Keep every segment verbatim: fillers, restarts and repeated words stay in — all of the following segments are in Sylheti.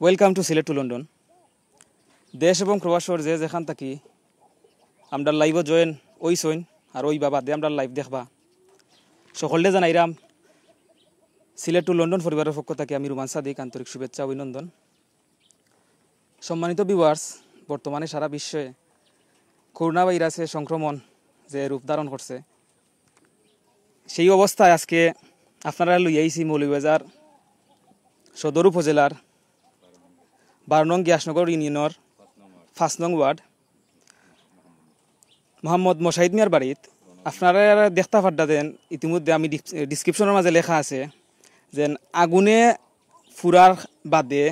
Welcome to Sylhet to London. দেশ এবং প্রবাসর যে যেখান থাকি আমরার live-ও join অইছইন আর অইবা বাদে আমরার live দেখবা, সকলরে জানাইরাম সিলেট টু লন্ডন পরিবারর পক্ষ থাকি আমি রুমান সাদিক আন্তরিক শুভেচ্ছা অভিনন্দন। সম্মানিত viewers, বর্তমানে সারা বিশ্বে করোনা ভাইরাসে সংক্রমণ যে রূপ ধারণ করছে, সেই অবস্থায় আজকে আপনারারে লইয়া আইছি মৌলভীবাজার সদর উপজেলার বারো নং গিয়াসনগর ইউনিয়নর পাঁচ নং ওয়ার্ড মোহাম্মদ মোশাহিদ মিয়ার বাড়িত। আপনারারে দেখতা পাররা যেন ইতিমধ্যে আমি ডিস-, description-র মাঝে লেখা আছে যেন আগুনে পুড়ার বাদে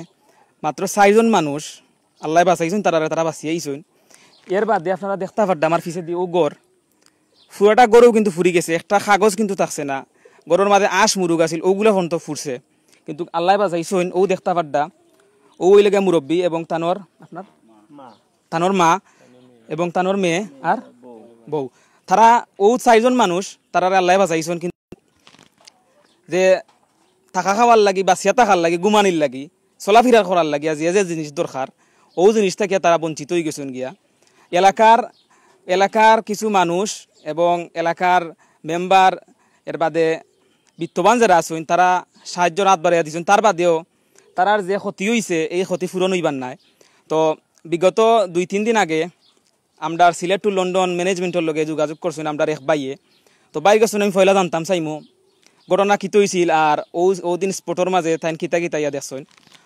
মাত্র চাইরজন মানুষ আল্লায় বাঁচাইছইন, তারারে তারা বাঁচিয়া আইছইন। এর বাদে আপনারা দেখতা পাররা আমার পিছেদি অউ ঘর, পুরাটা ঘরও কিন্তু পুড়ি গেছে, একটা কাগজ কিন্তু থাকছে না। ঘরর মাঝে আঁশ মুরগ আছিল, অউগুলা পর্যন্ত পুড়ছে, কিন্তু আল্লায় বাঁচাইছইন। অউ দেখতা পাররা, অউ অইলে গিয়া মুরব্বি এবং তানর, আপনার? তানর মা এবং তানর মেয়ে আর বউ। তারা অউ চাইরজন মানুষ, তারারে আল্লায় বাঁচাইছইন, কিন্তু যে থাকা খাওয়ার লাগি, বাঁচিয়া থাকার লাগি, ঘুমানির লাগি, চলাফিরা করার লাগি, আর যে যে জিনিস দরকার, অউ জিনিস থাকিয়া তারা বঞ্চিত অইগেছইন গিয়া। এলাকার, এলাকার কিছু মানুষ এবং এলাকার মেম্বার, এর বাদে বিত্তবান যেরা আছইন, তারা সাহায্যর আত বাড়াইয়া দিছইন। তার বাদেও তারার যে ক্ষতি অইছে, এই ক্ষতি পূরণ অইবার নায়। তো বিগত দুই তিন দিন আগে আমরার সিলেট টু লন্ডন management-র লগে যোগাযোগ করছইন আমরার এক ভাইয়ে। তো ভাইর গেছে আমি পয়লা জানতাম চাইমু ঘটনা কিতা অইছিল, আর অউ, অউ দিন spot-র মাঝে তাইন কিতা কিতা ইয়া দেখছইন।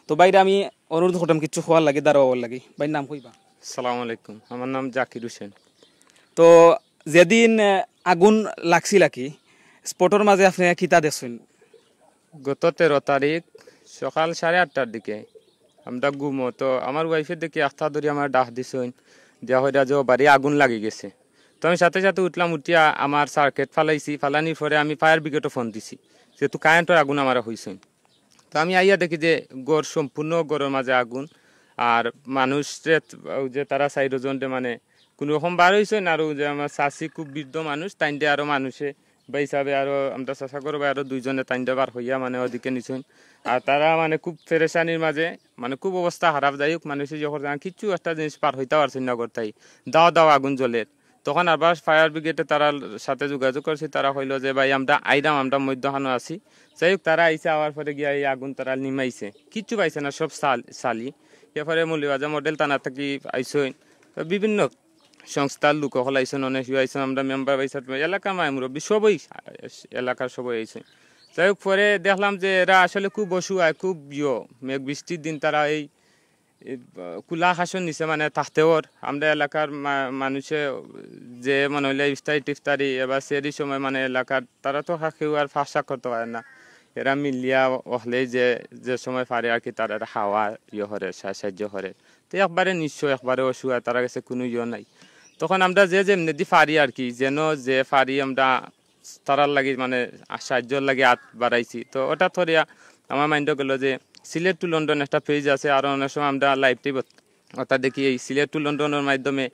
তো ভাইরে আমি অনুরোধ করতাম কিচ্ছু কওয়ার লাগি, দাঁড়াওয়ার লাগি। ভাইর নাম কইবা? সালাম আলাইকুম, আমার নাম জাকির হোসেন। তো যেদিন, আহ, আগুন লাগছিল আর কি, spot-র মাঝে আপনে কিতা দেখছইন? গত তেরো তারিখ সকাল সাড়ে আটটার দিকে আমরা ঘুমো, তো আমার wife-এ দেখি আখতা ধরি আমার ডাক দিছইন, দিয়া কইরা যে, "ও বাড়ি আগুন লাগি গেছে।" তো আমি সাথে সাথে উঠলাম, উঠিয়া আমার circuit ফালাইছি, ফালানির পরে আমি fire brigade-ও ফোন দিছি, যেহেতু current-র আগুন আমার অইছইন। তো আমি আইয়া দেখি যে ঘর সম্পূর্ণ, ঘরর মাঝে আগুন, আর মানুষ যে, অউ যে তারা চাইরজনরে মানে কোনো রকম বার অইছইন, আর অউ যে আমার চাচি খুব বৃদ্ধ মানুষ, তাইনরে আরো মানুষে বা হিসাবে আরো আমরা চাচা করো বা আরো দুইজনে তাইনরে বার করিয়া মানে ওদিকে নিছইন। আর তারা মানে খুব পেরেশানির মাঝে, মানে খুব অবস্থা খারাপ। যাই হোক, মানুষে যখন জানা কিচ্ছু একটা জিনিস বার করিতা পারছইন না করতাই, দাও দাও আগুন জ্বলের। তখন আবার fire brigade-এ তারার সাথে যোগাযোগ করছি, তারা কইলো যে, "ভাই, আমরা আইরাম, আমরা মধ্যখানো আছি।" যাই হোক, তারা আইছে, আওয়ার পরে গিয়া এই আগুন তারা নিমাইছে, কিচ্ছু পাইছে না, সব ছাল-, ছালি। এরপরে মৌলভীবাজার মডেল থানা থাকি আইছইন, তো বিভিন্ন সংস্থার লোক অকল আইছইন, অনেক ইয়ে আইছইন, আমরা মেম্বার ভাইসাব, এলাকার মায় মুরব্বি সবই, এলাকার সবই আইছইন। যাই হোক, পরে দেখলাম যে এরা আসলে খুব অসহায়, খুব ইয়ো, মেঘ বৃষ্টির দিন তারা এই, এই, আহ, খোলা আকাশর নিচে মানে থাকতে অর। আমরা এলাকার মা-, মানুষে যে মনে অইলে ইফতারি টিফতারি এবার সেরি সময় মানে এলাকার তারা তো খা-, কেউ আর ফাঁক শাক করতে পারে না। এরা মিলিয়া অকলে যে, যে সময় পারে আর কি, তারা খাওয়া ইয়ে করে, সা-, সাহায্য করে। তো একবারে নিঃস্ব, একবারে অসহায়, তারা গেছে কোনো ইয়ে নাই। তখন আমরা যে যেমনেদি পারি আর কি, যেন যে পারি আমরা তারার লাগি মানে সাহায্যর লাগি আত বাড়াইছি। তো হঠাৎ করিয়া আমার mind-ও গেল যে সিলেট টু লন্ডন একটা page আছে, আর অনেক সময় আমরা live টিভি অতা দেখি এই সিলেট টু লন্ডনর মাধ্যমে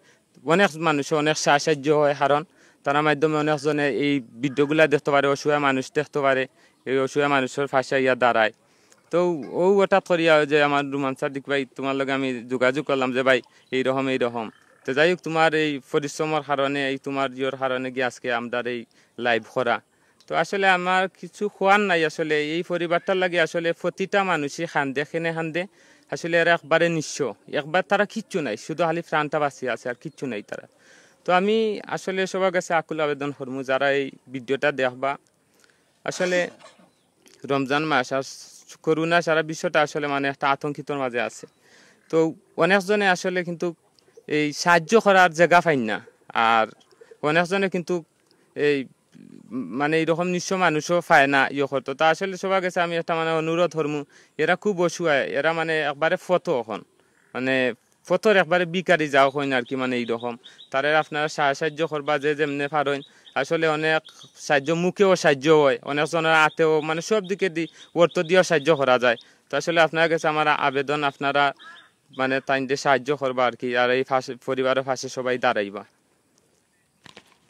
অনেক মানুষে অনেক সা-, সাহায্য হয়, কারণ তারার মাধ্যমে অনেকজনে এই video-গুলা দেখতে পারে, অসহায় মানুষ দেখতে পারে, এই অসহায় মানুষর পাশে ইয়া দাঁড়ায়। তো অউ হঠাৎ করিয়া যে আমার রুমান সাদিক ভাই, তুমার লগে আমি যোগাযোগ করলাম যে ভাই এইরকম, এইরকম। তো যাই হোক, তুমার এই পরিশ্রমর কারণে, এই তুমার ইয়র কারণে গিয়া আজকে আমরার এই live করা। তো আসলে আমার কিছু কওয়ার নাই, আসলে এই পরিবারটার লাগি আসলে প্রতিটা মানুষই কান্দে, কেনে কান্দে, আসলে এরা একবারে নিঃস্ব, একবার তারা কিচ্ছু নাই, শুধু খালি প্রাণটা বাঁচিয়া আছে, আর কিচ্ছু নাই তারা। তো আমি আসলে সবার গেছে আকুল আবেদন করমু, যারা এই video-টা দেখবা, আসলে রমজান মাস আর করোনা সারা বিশ্বটা আসলে মানে একটা আতঙ্কিতর মাঝে আছে। তো অনেকজনে আসলে কিন্তু এই সাহায্য করার জাগা পাইন না, আর অনেকজনে কিন্তু এই মানে এইরকম নিঃস্ব মানুষও পায় না ইয়ে করতো। তা আসলে সবার গেছে আমি একটা মানে অনুরোধ করমু, এরা খুব অসহায়, এরা মানে একবারে পথো অখন, মানে পথর একবারে ভিখারি যাও কইন আর কি, মানে এইরকম। তারে আপনারা সা-, সাহায্য করবা যে যেমনে পারইন। আসলে অনেক সাহায্য, মুখেও সাহায্য হয়, অনেকজনের আতেও, মানে সব দিকেদি অর্থ দিয়েও সাহায্য করা যায়। তো আসলে আপনার গেছে আমার আবেদন, আপনারা মানে তাইনরে সাহায্য করবা আর কি, আর এই পাশে, পরিবারর পাশে সবাই দাঁড়াইবা।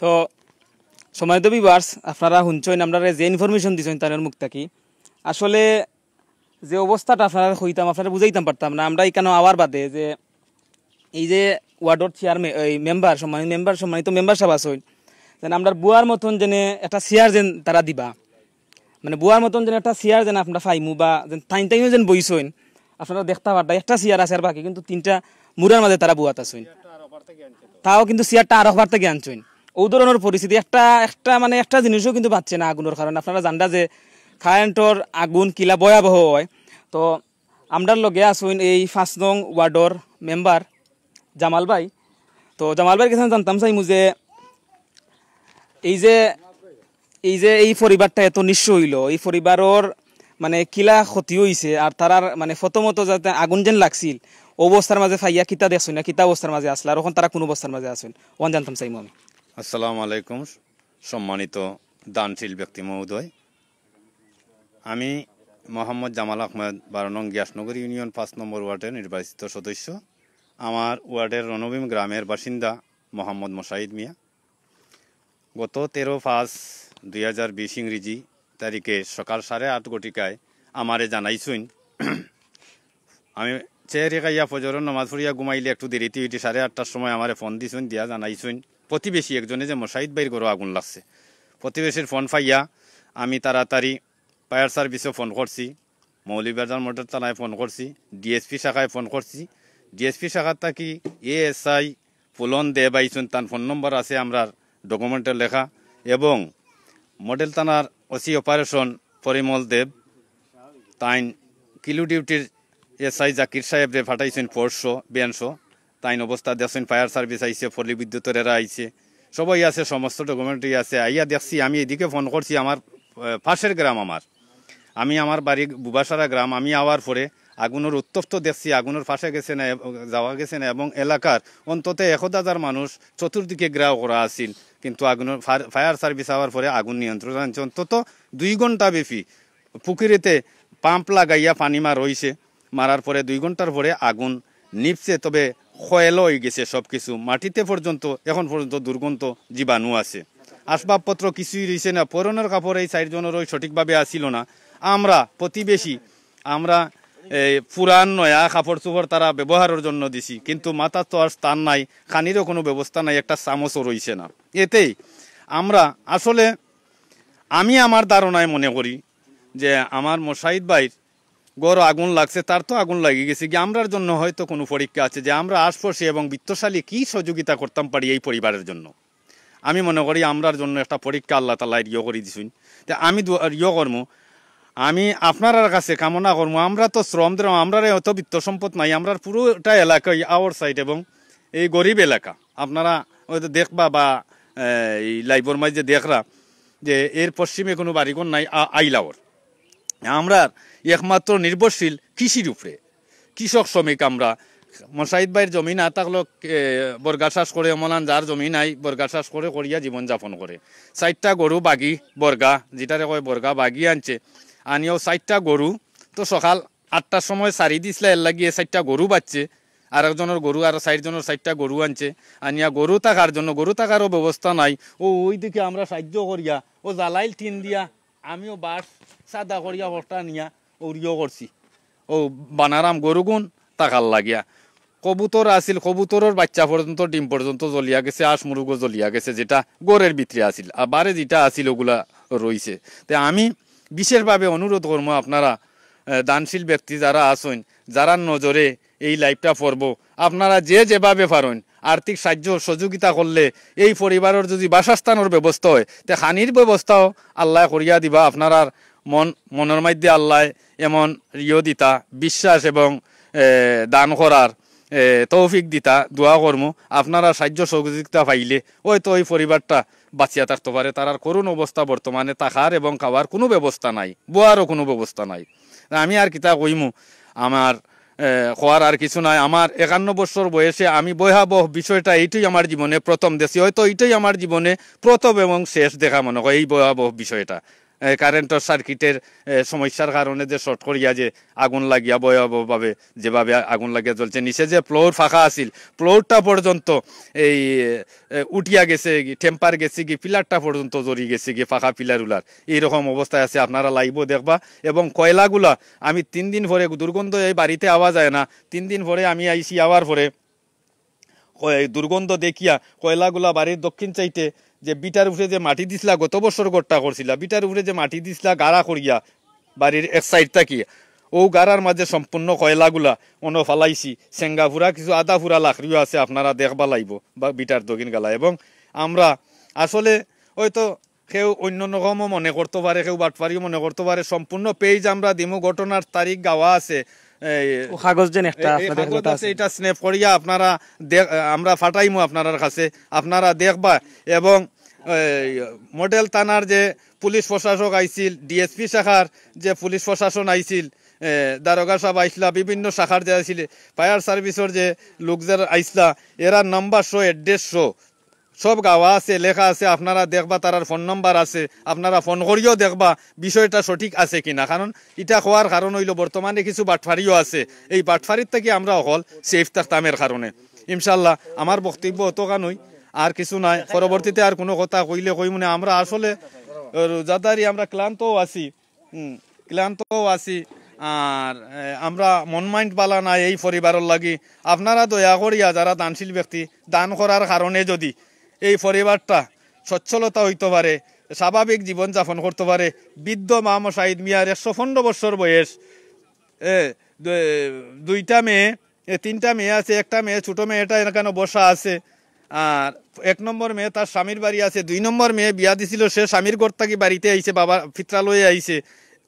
তো সম্মানিত viewers, আপনারা হুনছইন, আমরারে যে information দিছইন তানর মুখ থাকি, আসলে যে অবস্থাটা আপনারারে কইতাম, আপনারারে বুঝাইতাম পারতাম না। আমরা ইখানো আওয়ার বাদে যে এই যে ওয়ার্ডর চেয়ারম্যান, এই মেম্বার, সম্মানিত মেম্বার, সম্মানিত মেম্বার সাব আছইন, যেন আমরার বুয়ার মতন যেন একটা চেয়ার যেন তারা দিবা, মানে বুয়ার মতন যেন একটা চেয়ার যেন আমরা পাইমু বা যেন তাইন তাইনও যেন বইছইন, আপনারা দেখতা পারতা একটা চেয়ার আছে আর বাকি কিন্তু তিনটা মুড়ার মাঝে তারা বুয়াত আছইন। তাও কিন্তু চেয়ারটা আরো পার থাকি আনছইন। ও ধরনের পরিস্থিতি একটা, একটা মানে একটা জিনিসও কিন্তু বাঁচছে না আগুনের কারণে। আপনারা জানরা যে কারেন্টর আগুন কিলা ভয়াবহ হয়। তো আমরার লগে আছইন এই পাঁচ নং ওয়ার্ডর মেম্বার জামাল ভাই। তো জামাল ভাইর কাছে জানতাম চাইমু যে এই যে, এই যে এই পরিবারটা এত নিঃস্ব হইল, এই পরিবারর মানে কিলা ক্ষতি হইছে, আর তারার মানে প্রথমত যাতে আগুন যেন লাগছিল, অবস্থার মাঝে পাইয়া কিতা দেখছইন না, কিতা অবস্থার মাঝে আসলে, আর এখন তারা কোন অবস্থার মাঝে আছইন, ওখান জানতাম চাইমু আমি। আসসালামু আলাইকুম, সম্মানিত দানশীল ব্যক্তি মহোদয়। আমি মোহাম্মদ জামাল আহমেদ, বারো নং গিয়াসনগর ইউনিয়ন পাঁচ নম্বর ওয়ার্ডের নির্বাচিত সদস্য। আমার ওয়ার্ডের রণভীম গ্রামের বাসিন্দা মোহাম্মদ মোশাহিদ মিয়া। গত তেরো পাঁচ দুই হাজার বিশ ইংরেজি তারিখে সকাল সাড়ে আট ঘটিকায় আমারে জানাইছইন। আমি চেহারি খাইয়া ফজরর নামাজ পড়িয়া ঘুমাইলে একটু দেরিতে উঠি, সাড়ে আটটার সময় আমারে ফোন দিছইন, দিয়া জানাইছইন প্রতিবেশী একজনে যে মোশাহিদ ভাইর ঘরো আগুন লাগছে। প্রতিবেশীর ফোন পাইয়া আমি তাড়াতাড়ি ফায়ার সার্ভিসে ফোন করছি, মৌলভীবাজার মডেল থানায় ফোন করছি, ডিএসপি শাখায় ফোন করছি। ডিএসপি শাখার থাকি এএসআই ফুলন দেব আইছইন, তান ফোন নম্বর আছে আমরার ডকুমেন্টে লেখা, এবং মডেল থানার ওসি অপারেশন পরিমল দেব, তাইন কিলো ডিউটির এসআই জাকির সাহেবরে পাঠাইছইন ফোর্সসহ, ভ্যানসহ। তাইন অবস্থা দেখছইন, ফায়ার সার্ভিস আইছে, পল্লী বিদ্যুতের এরা আইছে, সবাই আছে, সমস্ত ডকুমেন্টারি আছে। আইয়া দেখছি, আমি এদিকে ফোন করছি, আমার, আহ, পাশের গ্রাম আমার, আমি আমার বাড়ি বুবাসারা গ্রাম, আমি আওয়ার পরে আগুনের উত্তপ্ত দেখছি, আগুনের পাশে গেছে না, এব-, যাওয়া গেছে না, এবং এলাকার অন্তত এক হাজার মানুষ চতুর্দিকে ঘেরাও করা আছিল, কিন্তু আগুনের ফায়ার, ফায়ার সার্ভিস আওয়ার পরে আগুন নিয়ন্ত্রণ আনছে। অন্তত দুই ঘন্টা ব্যাপী পুকুরেতে পাম্প লাগাইয়া পানি মার হইছে, মারার পরে দুই ঘন্টার পরে আগুন নিভছে, তবে কয়লা হয়ে গেছে সব কিছু, মাটিতে পর্যন্ত, এখন পর্যন্ত দুর্গন্ধ জীবাণু আছে। আসবাবপত্র কিছুই রইছে না, পরনের কাপড় এই চাইরজনরও সঠিকভাবে আছিল না। আমরা প্রতিবেশী, আমরা এই পুরান নয়া কাপড় চোপড় তারা ব্যবহারের জন্য দিছি, কিন্তু মাথার তো আর স্থান নাই, খানিরও কোনো ব্যবস্থা নাই, একটা চামচও রইছে না। এতেই আমরা আসলে, আমি আমার ধারণায় মনে করি যে আমার মোশাহিদ ভাইর ঘরো আগুন লাগছে, তার তো আগুন লাগি গেছে কি, আমরার জন্য হয়তো কোনো পরীক্ষা আছে যে আমরা আশপাশে এবং বিত্তশালী কি সহযোগিতা করতাম পারি এই পরিবারের জন্য। আমি মনে করি আমরার জন্য একটা পরীক্ষা আল্লাহ তাআলায় ইয়ে করি দিছইন। তে আমি দোয়া, ইয়ে করমু, আমি আপনারার কাছে কামনা করমু, আমরা তো শ্রম দিলাম, আমরার অত বিত্ত সম্পদ নাই, আমরার পুরোটা এলাকাই আওয়ার সাইড এবং এই গরিব এলাকা। আপনারা হয়তো দেখবা বা, এ, এই লাইভর মাঝে দেখরা যে এর পশ্চিমে কোনো বাড়িঘর নাই, আ-, আইলাওর। আমরা একমাত্র নির্ভরশীল কৃষির উপরে, কৃষক শ্রমিক আমরা। মোশাহিদ ভাইর জমি না থাকলেও, এ, বর্গা চাষ করে, অমলান যার জমি নাই, বর্গা চাষ করে করিয়া জীবনযাপন করে। চাইরটা গরু বাগি বর্গা, যেটারে কয় বর্গা বাগি আনছে, আনিয়াও চাইরটা গরু। তো সকাল আটটার সময় ছাড়ি দিছলা, এর লাগিয়ে চাইরটা গরু বাঁচছে, আর একজনের গরু, আর চাইরজনের চাইরটা গরু আনছে, আনিয়া গরু থাকার জন্য, গরু থাকারও ব্যবস্থা নাই। ও ওই দিকে আমরা সাহায্য করিয়া, ও জালাইল টিন দিয়া, আমিও বাঁশ সাদা করিয়া হরটা নিয়া উড়িও করছি। ও বানারাম গরুগুন থাকার লাগিয়া। কবুতর আছিল, কবুতরর বাচ্চা পর্যন্ত, ডিম পর্যন্ত জ্বলিয়া গেছে, আঁশ মুরগও জ্বলিয়া গেছে, যেটা ঘরের ভিতরে আছিল। আর বারে যেটা আছিল, ওগুলা রইছে। তে আমি বিশেষভাবে অনুরোধ করমু আপনারা, এ, দানশীল ব্যক্তি যারা আছইন, যারার নজরে এই লাইভটা পড়বো, আপনারা যে যেভাবে পারইন আর্থিক সাহায্য সহযোগিতা করলে এই পরিবারের যদি বাসস্থানের ব্যবস্থা হয়, তে খানির ব্যবস্থাও আল্লায় করিয়া দিবা। আপনারার মন, মনের মধ্যে আল্লায় এমন ইয়ে দিতা, বিশ্বাস এবং, এ, দান করার, এ, তৌফিক দিতা, দোয়া করমু। আপনারা সাহায্য সহযোগিতা পাইলে হয়তো ওই পরিবারটা বাঁচিয়া থাকতে পারে। তারার করুণ অবস্থা বর্তমানে, থাকার এবং খাওয়ার কোনো ব্যবস্থা নাই, বওয়ারও কোনো ব্যবস্থা নাই। আমি আর কিতা কইমু, আমার, এ, কওয়ার আর কিছু নাই। আমার একান্ন বছর বয়সে আমি ভয়াবহ বিষয়টা এইটাই আমার জীবনে প্রথম দেখছি, হয়তো এইটাই আমার জীবনে প্রথম এবং শেষ দেখা মনে হয় এই ভয়াবহ বিষয়টা। কারেন্টর সার্কিটের সমস্যার কারণে যে শর্ট করিয়া যে আগুন লাগিয়া ভয়াবহভাবে যেভাবে আগুন লাগিয়া জ্বলছে, নিচে যে ফ্লোর ফাঁকা আছিল, ফ্লোরটা পর্যন্ত এই এ, উঠিয়া গেছে গি, টেম্পার গেছে গি, পিলারটা পর্যন্ত জ্বলি গেছে গি, ফাঁকা পিলার উলার এইরকম অবস্থায় আছে। আপনারা লাইভও দেখবা। এবং কয়লাগুলা আমি তিন দিন পরে, দুর্গন্ধ এই বাড়িতে আওয়া যায় না, তিন দিন পরে আমি আইছি, আওয়ার পরে কয়-, দুর্গন্ধ দেখিয়া কয়লাগুলা বাড়ির দক্ষিণ সাইডে যে বিটার উপরে যে মাটি দিছিলা, গত বছর ঘরটা করছিলা, বিটার উপরে যে মাটি দিছিলা গাড়া করিয়া বাড়ির এক সাইড থাকি, ও গাড়ার মাঝে সম্পূর্ণ কয়লাগুলা অনো ফালাইছি। সেঙ্গাপুরা কিছু আধা ফুরা লাকড়িও আছে, আপনারা দেখবা লাইবো বা বিটার দগিন গালা। এবং আমরা আসলে হয়তো কেউ অন্য রকমও মনে করতে পারে, কেউ বাটপারিও মনে করতে পারে। সম্পূর্ণ পেজ আমরা দিমু, ঘটনার তারিখ গাওয়া আছে। এই, ও কাগজ যেন একটা এই, এই আপনাদের কাগজ কাছে আছে, আছে। এটা স্ন্যাপ করিয়া আপনারা দেখ-, আমরা ফাটাইমু আপনারার কাছে, আপনারা দেখবা। এবং এই, মডেল থানার যে পুলিশ প্রশাসক আইছিল, ডিএসপি শাখার যে পুলিশ প্রশাসন আইছিল, এ, দারোগা সাহেব আইসলা, বিভিন্ন শাখার যে আইছিল, ফায়ার সার্ভিসর যে লোক যারা আইসলা, এরা নাম্বার সহ, অ্যাড্রেস সহ সব গাওয়া আছে, লেখা আছে। আপনারা দেখবা, তারার ফোন নাম্বার আছে, আপনারা ফোন করিও দেখবা বিষয়টা সঠিক আছে কিনা। কারণ ইটা হওয়ার কারণ হইল বর্তমানে কিছু বাটফারিও আছে, এই বাটফারির থাকি আমরা অকল সেফ থাকতাম এর কারণে। ইনশাল্লাহ আমার বক্তব্য অতখানই, আর কিছু নাই। পরবর্তীতে আর কোনো কথা কইলে কইমুনে। আমরা আসলে রোজাদারি, আমরা ক্লান্তও আছি, হুম, ক্লান্তও আছি। আর এ, আমরা মন মাইন্ড বালা নাই এই পরিবারর লাগি। আপনারা দয়া করিয়া যারা দানশীল ব্যক্তি, দান করার কারণে যদি এই পরিবারটা সচ্ছলতা হইতে পারে, স্বাভাবিক জীবনযাপন করতে পারে, বৃদ্ধ মা মুশাহিদ মিয়ার একশো পনেরো বছর বয়স, এ, দু-, দুইটা মেয়ে, এ, তিনটা মেয়ে আছে, একটা মেয়ে, ছোট মেয়েটা এখানে বসা আছে। আর এক নম্বর মেয়ে তার স্বামীর বাড়ি আছে, দুই নম্বর মেয়ে বিয়া দিছিল, সে স্বামীর ঘর থাকি বাড়িতে আইছে, বাবার ফিতরা লয়ে আইছে,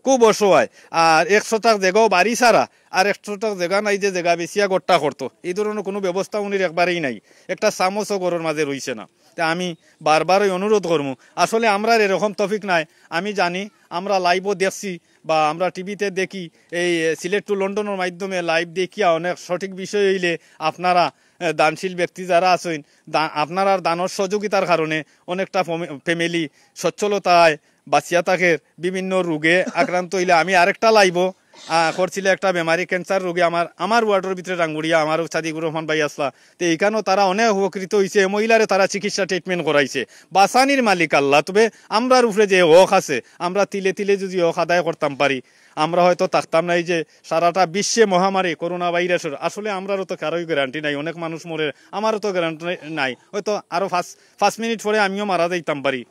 খুব অসহায়। আর এক শতাক জাগাও বাড়ি ছাড়া, আর এক শতাক জাগা নাই যে জাগা বেচিয়া ঘরটা করতো, এই ধরনের কোনো ব্যবস্থা উনির একবারেই নাই। একটা চামচও ঘরর মাঝে রইছে না। তে আমি বারবার ওই অনুরোধ করমু, আসলে আমরার এরকম তৌফিক নাই। আমি জানি, আমরা লাইভও দেখছি বা আমরা টিভিতে দেখি, এই, এ, সিলেট টু লন্ডনের মাধ্যমে লাইভ দেখিয়া অনেক সঠিক বিষয় হইলে আপনারা, এ, দানশীল ব্যক্তি যারা আছেন, দা-, আপনারার দানের সহযোগিতার কারণে অনেকটা ফমে-, ফ্যামিলি সচ্ছলতায় বাঁচিয়া থাকের। বিভিন্ন রোগে আক্রান্ত হইলে আমি আরেকটা লাইভও, আ, করছিল একটা বেমারি ক্যান্সার রোগী আমার, আমার ওয়ার্ডর ভিতরে রাঙ্গুড়িয়া, আমার সাদিকুর রহমান ভাই আসলা, তো এইখানেও তারা অনেক উপকৃত হইছে। এই মহিলারে তারা চিকিৎসা ট্রিটমেন্ট করাইছে। বাঁচানির মালিক আল্লাহ, তবে আমরার উপরে যে হক আছে, আমরা তিলে তিলে যদি হক আদায় করতাম পারি, আমরা হয়তো থাকতাম না। এই যে সারাটা বিশ্বে মহামারী করোনা ভাইরাসের, আসলে আমরারও তো কারোই গ্যারান্টি নাই। অনেক মানুষ মরে, আমারও তো গ্যারান্টি নাই, হয়তো আরো পাঁচ, পাঁচ মিনিট পরে আমিও মারা যাইতাম পারি।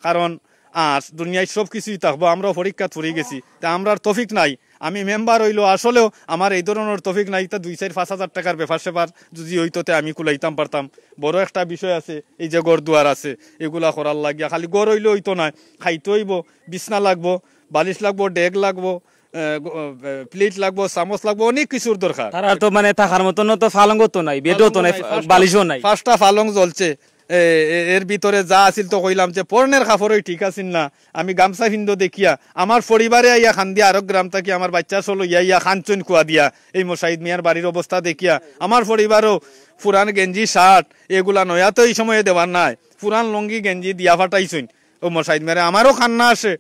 কারণ আর দুনিয়ায় সব কিছুই থাকবো, আমরাও পরীক্ষাত পড়ি গেছি, তা আমরার তৌফিক নাই। আমি মেম্বার হইলো, আসলেও আমার এই ধরনের তৌফিক নাই। তা দুই চার পাঁচ হাজার টাকার ব্যাপার স্যাপার যদি হইতো, তে আমি কুলাইতাম পারতাম। বড় একটা বিষয় আছে, এই যে ঘর দুয়ার আছে, এগুলা করার লাগিয়া খালি ঘর হইলে হইতো না, খাইতে হইব, বিছনা লাগবো, বালিশ লাগবো, ডেগ লাগবো, এ, গ-, এ, প্লেট লাগবো, চামচ লাগবো, অনেক কিছুর দরকার। তারার তো মানে থাকার মতনও তো পালঙ্গ তো নাই, বেডও তো নাই, পাঁচটা, বালিশও নাই। পাঁচটা পালং জ্বলছে। এ, এ, এর ভিতরে যা আছিল তো কইলাম যে পরনের কাপড়ই ঠিক আছিল না, আমি গামছা ফিন্দো দেখিয়া আমার পরিবারে আইয়া কান্দিয়া আরক গ্রাম থাকি আমার বাচ্চা সহ লইয়া আইয়া কাঞ্চন কুয়া দিয়া এই মোশাহিদ মিয়ার বাড়ির অবস্থা দেখিয়া আমার পরিবারও পুরান গেঞ্জি শার্ট এগুলা নয়া তো এই সময়ে দেওয়ার নাই, পুরান লুঙ্গি গেঞ্জি দিয়া ফাটাইছইন ও মোশাহিদ মিয়ারে। আমারও কান্না আসে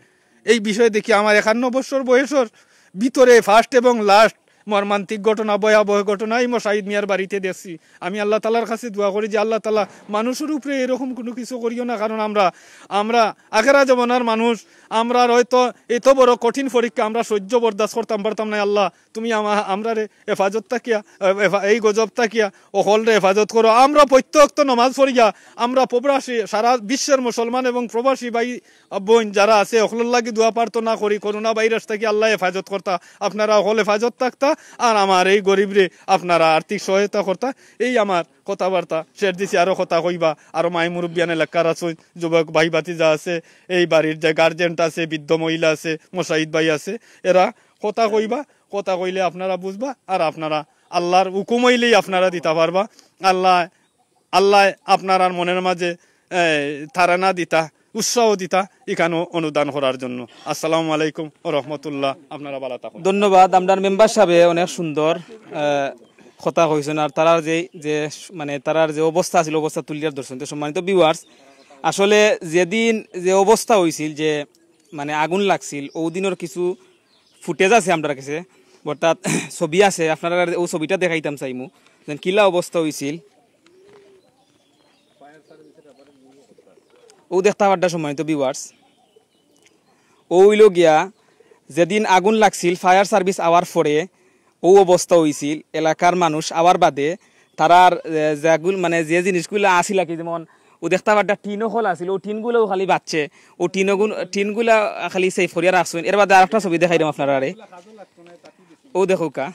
এই বিষয়ে দেখি আমার একান্ন বছর বয়সর ভিতরে ফার্স্ট এবং লাস্ট মর্মান্তিক ঘটনা, ভয়াবহ ঘটনা এই মোশাহিদ মিয়ার বাড়িতে দেখছি। আমি আল্লাহ তালার কাছে দোয়া করি যে আল্লাহ তালা মানুষের উপরে এরকম কোনো কিছু করিও না, কারণ আমরা, আমরা আখেরা জমানার মানুষ, আমরা হয়তো এত বড় কঠিন পরীক্ষা আমরা সহ্য বরদাস্ত করতাম পারতাম না। আল্লাহ তুমি আমা-, আমরারে হেফাজত থাকিয়া, এ, এফা-, এই গজব থাকিয়া অকলরে হেফাজত করো। আমরা প্রত্যেক তো নমাজ পড়িয়া আমরা প্রবাসী, সারা বিশ্বের মুসলমান এবং প্রবাসী ভাই বোন যারা আছে, অকলর লাগি দোয়া প্রার্থনা করি, করোনা ভাইরাস থাকি আল্লাহ হেফাজত করতা, আপনারা অকল হেফাজত থাকতা, আর আমার এই গরিবরে আপনারা আর্থিক সহায়তা করতা। এই আমার কথাবার্তা শেষ দিছি। আরো কথা কইবা, আরো মাই মুরব্বিয়ান এলাকার আছে, যুবক ভাই ভাতিজা আছে, এই বাড়ির যে গার্জেন্ট আছে, বৃদ্ধ মহিলা আছে, মোশাহিদ ভাই আছে, এরা কথা কইবা, কথা কইলে আপনারা বুঝবা, আর আপনারা আল্লাহর হুকুম হইলেই আপনারা দিতা পারবা। আল্লাহ, আল্লাহ আপনারার মনের মাঝে, এ, তাড়না দিতা, উৎসাহ দিতা, এখানো অনুদান করার জন্য। আসসালামু আলাইকুম ওয়া রাহমাতুল্লাহ। আপনারা ভালো থাকুন। ধন্যবাদ। আমরার মেম্বার সাহেবে অনেক সুন্দর, এ, কথা কইছেন। আর তারার যে, যে, মানে, তারার যে অবস্থা আছিল, অবস্থা তুলিয়ার ধরছেন। তো সম্মানিত ভিউয়ার্স, আসলে যেদিন যে অবস্থা হইছিল যে মানে আগুন লাগছিল, অউ দিনর কিছু ফুটেজ আছে আমরার কাছে, অর্থাৎ ছবি আছে, আপনারারে অউ ছবিটা দেখাইতাম চাইমু, যেন কিলা অবস্থা অইছিল। অউ দেখতা পাররা সম্মানিত ভিউয়ার্স, অউ অইলো গিয়া যেদিন আগুন লাগছিল, ফায়ার সার্ভিস আওয়ার পরে অউ অবস্থা অইছিল। এলাকার মানুষ আওয়ার বাদে তারার, এ, যেগুল-, মানে যে জিনিসগুলা আছিল আর কি, যেমন অউ দেখতা পাররা টিন অকল আছিল, অউ টিনগুলাও খালি বাচছে, অউ টিনগুন-, টিনগুলা খালি সেভ করিয়া রাখছইন। এর বাদে আরেকটা ছবি দেখাইরাম আপনারারে, অউ দেখউক্কা।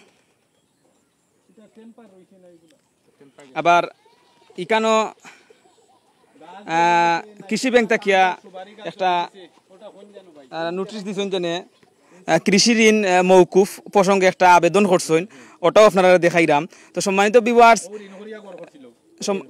আবার ইকানো, আহ, কৃষি ব্যাংক থাকিয়া একটা, আহ, নোটিশ দিছইন যেনে, আহ, কৃষি ঋণ, আহ, মৌকুফ প্রসঙ্গে একটা আবেদন করছইন, ওটাও আপনারারে দেখাইরাম। তো সম্মানিত ভিউয়ার্স, সম-,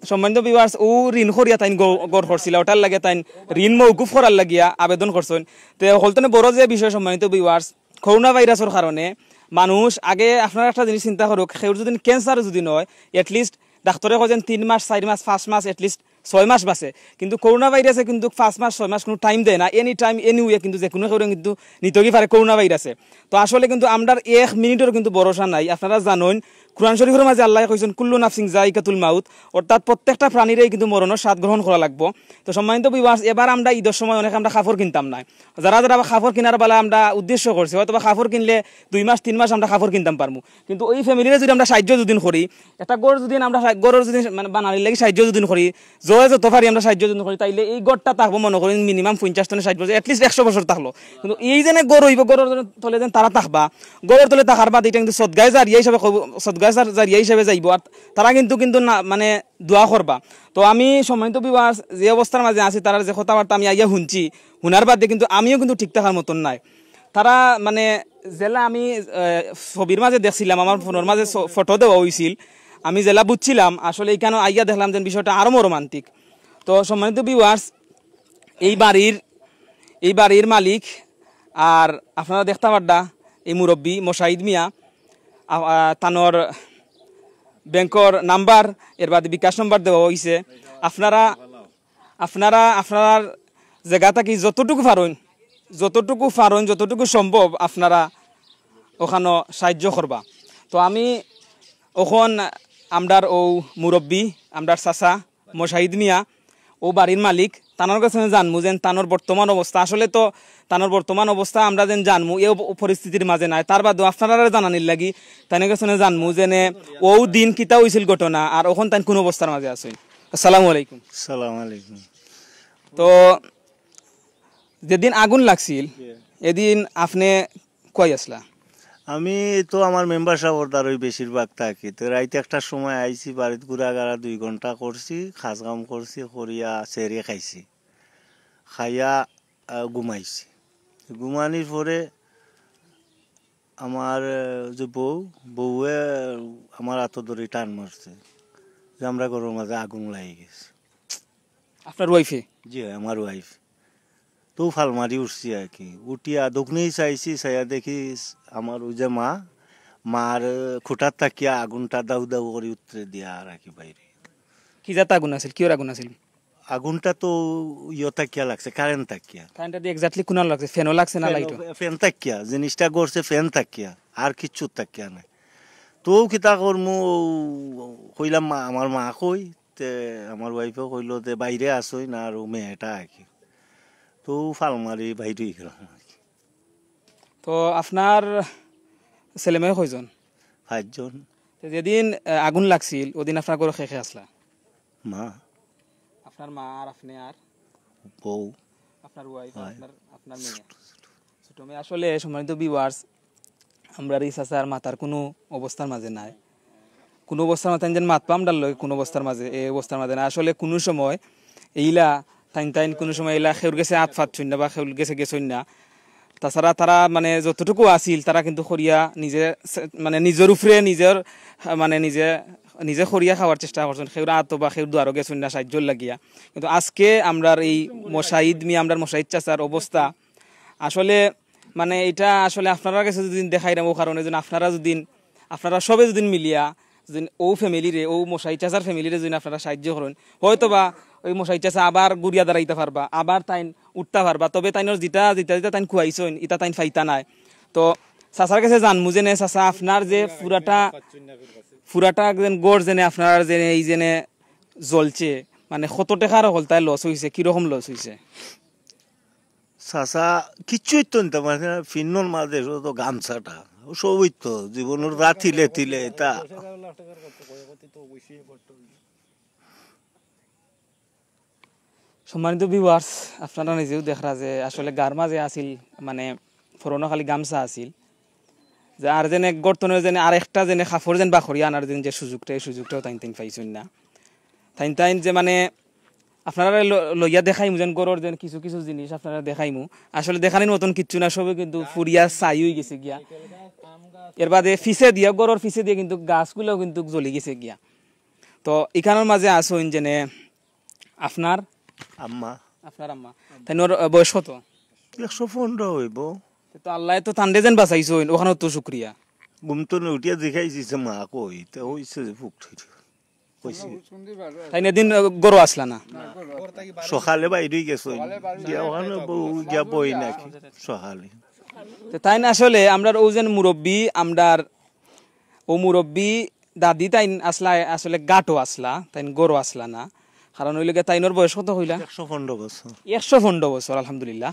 সম্মানিত ভিউয়ার্স, অউ ঋণ করিয়া তাইন গ-, ঘর করছিলা, ওটার লাগি তাইন ঋণ মৌকুফ করার লাগিয়া আবেদন করছইন। তে হকলতনে বড় যে বিষয় সম্মানিত ভিউয়ার্স, করোনা ভাইরাসর কারণে মানুষ আগে, আপনারা একটা জিনিস চিন্তা করউক, কেউর যদি ক্যান্সার যদি নয়, at least ডাক্তরে কয় যেন তিন মাস, চাইর মাস, পাঁচ মাস, at least ছয় মাস বাঁচে। কিন্তু করোনা ভাইরাসে কিন্তু পাঁচ মাস, ছয় মাস কুনু টাইম দেয় না, এনি টাইম, এনি ওয়ে কিন্তু যেকুনু কেউরে কিন্তু নিতোগি পারে করোনা ভাইরাসে। তো আসলে কিন্তু আমরার এক মিনিটর কিন্তু ভরসা নাই। আপনারা জানইন, কোরআন শরীফর মাঝে আল্লায় কইছইন, "কুল্লু নাফসিন যায়িকাতুল মাউত", অর্থাৎ প্রত্যেকটা প্রাণীরেই কিন্তু মরণর স্বাদ গ্রহণ করা লাগবো। তো সম্মানিত ভিউয়ার্স, এবার আমরা ইদর সময় অনেক আমরা কাপড় কিনতাম নায়, যারা যারা আবার কাপড় কিনার বালা আমরা উদ্দেশ্য করছি, হয়তো বা কাপড় কিনলে দুই মাস তিন মাস আমরা কাপড় কিনতাম পারমু, কিন্তু ওই ফ্যামিলিরে যদি আমরা সাহায্য যদি করি, একটা ঘর যদি আমরা সা-, ঘরর যদি মানে বানানির লাগি সাহায্য যদি করি, যে যত পারি আমরা সাহায্য যদি করি, তাইলে এই ঘরটা থাকবো মনে করি মিনিমাম পঞ্চাশ তনে ষাইট বছর, at least একশো বছর থাকলো। কিন্তু এই যেন ঘর অইবো, ঘরর যেন তলে যেন তারা থাকবা, ঘরর তলে থাকার বাদে এটা কিন্তু সদগায়ে জারিয়া হিসাবে কইবো, সদগায়ে জার-, জারিয়া হিসাবে যাইবো। আর তারা কিন্তু, কিন্তু না, মানে দোয়া করবা। তো আমি সম্মানিত ভিউয়ার্স, যে অবস্থার মাঝে আছি, তারার যে কথাবার্তা আমি আইয়া হুনছি, হুনার বাদে কিন্তু আমিও কিন্তু ঠিক থাকার মতন নাই। তারা মানে যেলা আমি, আহ, ছবির মাঝে দেখছিলাম, আমার ফোনর মাঝে ছ-, ফটো দেওয়া অইছিল, আমি যেলা বুঝছিলাম, আসলে ইকানো আইয়া দেখলাম যে বিষয়টা আরো মর্মান্তিক। তো সম্মানিত ভিউয়ার্স, এই বাড়ির, এই বাড়ির মালিক আর আপনারা দেখতা পাররা এই মুরব্বি মোশাহিদ মিয়া, আ-, আ, তানর ব্যাংকর নাম্বার, এর বাদে বিকাশ নাম্বার দেওয়া অইছে। আপনারা, আপনারা আপনারার জাগা থাকি যতটুকু পারইন, যতটুকু পারইন, যতটুকু সম্ভব আপনারা অখানো সাহায্য করবা। তো আমি অখন আমরার অউ মুরব্বি, আমরার চাচা মোশাহিদ মিয়া, অউ বাড়ির মালিক, তানর গেছে জানমু যেন তানর বর্তমান অবস্থা। আসলে তো তানর বর্তমান অবস্থা আমরা যেন জানমু, এ অব-, পরিস্থিতির মাঝে নাই। তার বাদেও আপনারারে জানানির লাগি তানর গেছে জানমু যেন অউ দিন কিতা অইছিল ঘটনা, আর অখন তাইন কুন অবস্থার মাঝে আছইন। আসসালামু আলাইকুম। সালাম আলাইকুম। তো যেদিন আগুন লাগছিল, এদিন আপনে কই আছলা? আমি তো আমার মেম্বার সাবর দ্বারই বেশিরভাগ থাকি। তো রাইত একটার সময় আইছি বাড়িত, ঘুরাঘাড়া দুই ঘন্টা করছি, কাজ কাম করছি, করিয়া সেহরি খাইছি, খাইয়া, আহ, ঘুমাইছি। ঘুমানির পরে আমার, আহ, যে বউ, বউয়ে আমার আতো ধরি টান মারছে যে আমরা ঘরর মাঝে আগুন লাগি গেছে। আপনার ওয়াইফে? জি অয়, আমার ওয়াইফ। তো ফাল মারি উঠছি আর কি। উঠিয়া দোকানেই চাইছি, চাইয়া দেখি আমার ওই যে মা, মার খুঁটার থাকিয়া আগুনটা দাউ দাউ করি উতরে দিয়া আর কি বাইরে। কি জাত আগুন আছিল? কিওর আগুন আছিল? আগুনটা তো ইয়ে থাকিয়া লাগছে, কারেন্ট থাকিয়া। কারেন্টটা দিয়ে exactly কুনান লাগছে? ফ্যানও লাগছে না, লাইটও? ফ্যান থাকিয়া, জিনিসটা গড়ছে ফ্যান থাকিয়া, আর কিচ্ছু থাকিয়া নাই। তো কিতা করমু, কইলাম, "মা, আমার মা কই?" তে আমার ওয়াইফে কইলো যে, "বাইরে আছইন, আর ও মেয়েটা আর কি।" তো ফাল মারি বাইরে গেলাম আর কি। তো আপনার ছেলে মেয়ে কয়জন? পাঁচজন। তো যেদিন, আহ, আগুন লাগছিল, ওদিন আপনার ঘরো কে কে আছলা? মা। আপনার মা আর আপনে আর? বউ। আপনার ওয়াইফ, আর আপনার, আপনার মেয়ে? ছোট মেয়ে। আসলে সম্মানিত ভিউয়ার্স, আমরার ই চাচার মাথার কুনু অবস্থার মাঝে নাই, কুনু অবস্থার মাঝে যেন মাত পাম ডাল লয়, কুনু অবস্থার মাঝে, এই অবস্থার মাঝে না। আসলে কুনু সময় এইলা তাইন তাইন কুনু সময় এইলা কেউর গেছে আত পাতছইন না বা কেউর গেছে গেছইন না। তাছাড়া তারা মানে যতটুকু আছিল, তারা কিন্তু করিয়া নিজে সে-, মানে নিজর উপরে নিজর, আহ, মানে নিজে, নিজে করিয়া খাওয়ার চেষ্টা করছইন। কেউর আতো বা কেউর দুয়ারো গেছইন না সাহায্যর লাগিয়া। কিন্তু আজকে আমরার এই মোশাহিদ মিয়া, আমরার মোশাহিদ চাচার অবস্থা আসলে মানে এটা আসলে আপনারার গেছে যদি দেখাইরাম, ও কারণে যেন আপনারা যদি, আপনারা সবে যদি মিলিয়া যদি ও ফ্যামিলিরে, ও মোশাহিদ চাচার ফ্যামিলিরে যদি আপনারা সাহায্য করইন, হয়তো বা ওই মোশাহিদ চাচা আবার ঘুরিয়া দাঁড়াইতা পারবা, আবার তাইন উঠতা পারবা। তবে তাইনর যেটা, যেটা, যেটা তাইন খুয়াইছইন, ইটা তাইন পাইতা নায়। তো চাচার গেছে জানমু যেনে, চাচা, আপনার যে পুরাটা, পুরাটা যেন ঘর যেনে, আপনার যেনে, এই যেনে জ্বলছে, মানে, কত টেকার হকলতায় লস অইছে, কিরকম লস অইছে? চাচা, কিচ্ছু অইতো না, মানে, ফিন্নর মাঝে শুধু গামছাটা, সব অইতো, জীবনর যা থিলে থিলে, এটা। সম্মানিত ভিউয়ার্স, আপনারা নিজেও দেখরা যে আসলে গার মাঝে আছিল, মানে, ফরনো খালি গামছা আছিল, যে আর যেন এক গর্তনের যেন আর একটা যেন কাপড় যেন বাখরিয়া আনার যেন যে সুযোগটা, এই সুযোগটাও তাইন তাইন পাইছইন না। তাইন তাইন যে, মানে, আপনারা ল-, লইয়া দেখাইমু যেন গরর যেন কিছু কিছু জিনিস আপনারা দেখাইমু। আসলে দেখানির মতন কিচ্ছু না, সবই কিন্তু ফুরিয়া ছাই অই গেছে গিয়া। এর বাদে পিছে দিয়া, গরর পিছে দিয়া কিন্তু গাছগুলাও কিন্তু জ্বলি গেছে গিয়া। তো ইখানোর মাঝে আছইন যেনে আপনার আম্মা। আপনার আম্মা। তাইনর, আহ, বয়স কত? একশো পনেরো অইবো। তো আল্লায় তো তানরে যেন বাঁচাইছইন, অখানো তো শুক্রিয়া। ঘুম তো উঠিয়া দেখাইছি যে মা কই, তে অইছে যে ফুক ঠিক। কইছি। তাইন এদিন, আহ, গরো আছলা না? সকালে বাইরে গেছইন। গিয়া অখানো বউ গিয়া বই নাকি সকালে। তো তাইন আসলে আমরার অউ যেন মুরব্বি, আমরার অউ মুরব্বি দাদি তাইন আছলা, আসলে গাটো আছলা, তাইন গরো আছলা না। কারণ অইলো গিয়া তাইনর বয়স কত কইলা? একশো পনেরো বছর। একশো পনেরো বছর, আলহামদুলিল্লাহ।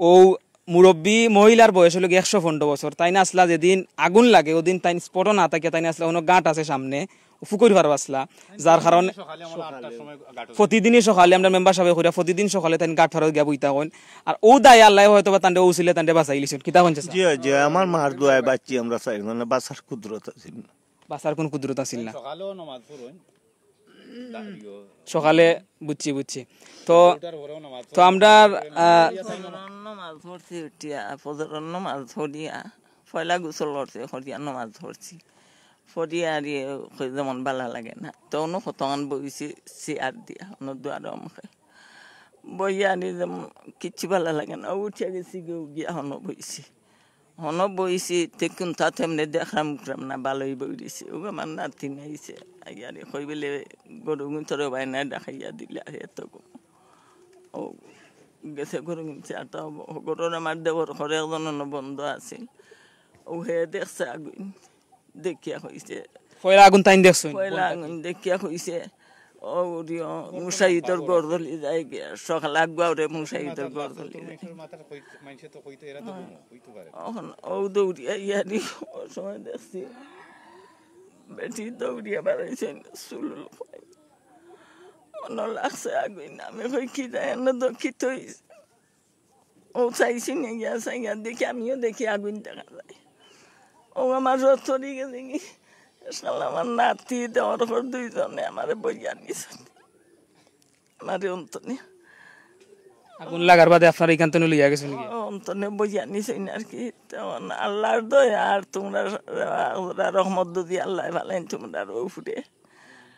অউ মুরব্বি মহিলার বয়স অইলো গিয়া একশো পনেরো বছর। তাইন আছলা যেদিন আগুন লাগে, অদিন তাইন স্পটো না থাকিয়া তাইন আছলা, অনো গাট আছে সামনে, ফুকইর পারো আছলা, যার কারণে প্রতিদিনই সকালে আমরা মেম্বার সাবে কইরা, প্রতিদিন সকালে তাইন গাট পারো গিয়া বইতা কইন। আর অউ দায় আল্লায় হয়তো বা তানরে অউ ছিলে তানরে বাঁচাইলিছইন। কিতা কইন চাচা? জি, জি, আমার মার দোয়ায় বাঁচছি আমরা চাইরজনে, বাঁচার কুদরত আছিল না। বাঁচার কুন কুদরত আছিল না। সকালে, বুঝছি, বুঝছি। তো, তো আমরা, আহ, ফজরর নমাজ পড়ছি উঠিয়া, ফজরর নমাজ পড়িয়া, পয়লা গোসল করছি, করিয়া নমাজ পড়ছি। পড়িয়া আর ইয়ে, কই যেমন বালা লাগে না। তো অনো কতক্ষণ বইছি, চেয়ার দিয়া, অনো দুয়ারো মুখে। বইয়া আর ইয়ে যেমন কিচ্ছু বালা লাগে না। উঠিয়া গেছি গিয়া, গিয়া হনো বইছি। হনো বইছি, তে কুন্তা তেমনে দেখরাম উঠরাম না, বালই বই রইছি। অউ আমার নাতিন আইছে, আইয়া রে কই বলে, "গরু গুন্তরে বাইনা ডাকাইয়া দিলা, এত গো।" অউ গেছে গরু গুনছে, আর তো গরুর আমার দেওর ঘরে একজন অনো বন্ধ আছিল। অউ হে দেখছে আগুন, দেখিয়া কইছে। পয়লা আগুন তাইন দেখছইন? পয়লা আগুন দেখিয়া কইছে, "ও উরিও, মুশাহিদর ঘর জ্বলি যায় গিয়া, সকাল আগুয়া উরে মুশাহিদর ঘর জ্বলি যায়।" অখন অউ দৌড়িয়া ইয়ারি, অউ সময় দেখছি, বেটি দৌড়িয়া বাড়াইছে, চুল উল খাই। মনো লাগছে আগুন, আমি কই, "কি যায় না, দক্ষিত হইছে।" অউ চাইছি নি গিয়া, চাইয়া দেখি, আমিও দেখি আগুন দেখা যায়। অউ আমার রথ চড়ি গেছে কি, শালা আমার নাতি, দেওর ঘর দুইজনে আমারে বইয়া নিছে। আমারে অন্তনে। আগুন লাগার বাদে আপনারা ইখান তনে লইয়া গেছইন কি? অন্তনে বইয়া নিছে আর কি। তখন আল্লাহর দয়া আর তোমরা রহমত যদি আল্লাহ ভালেন তোমরার উপরে।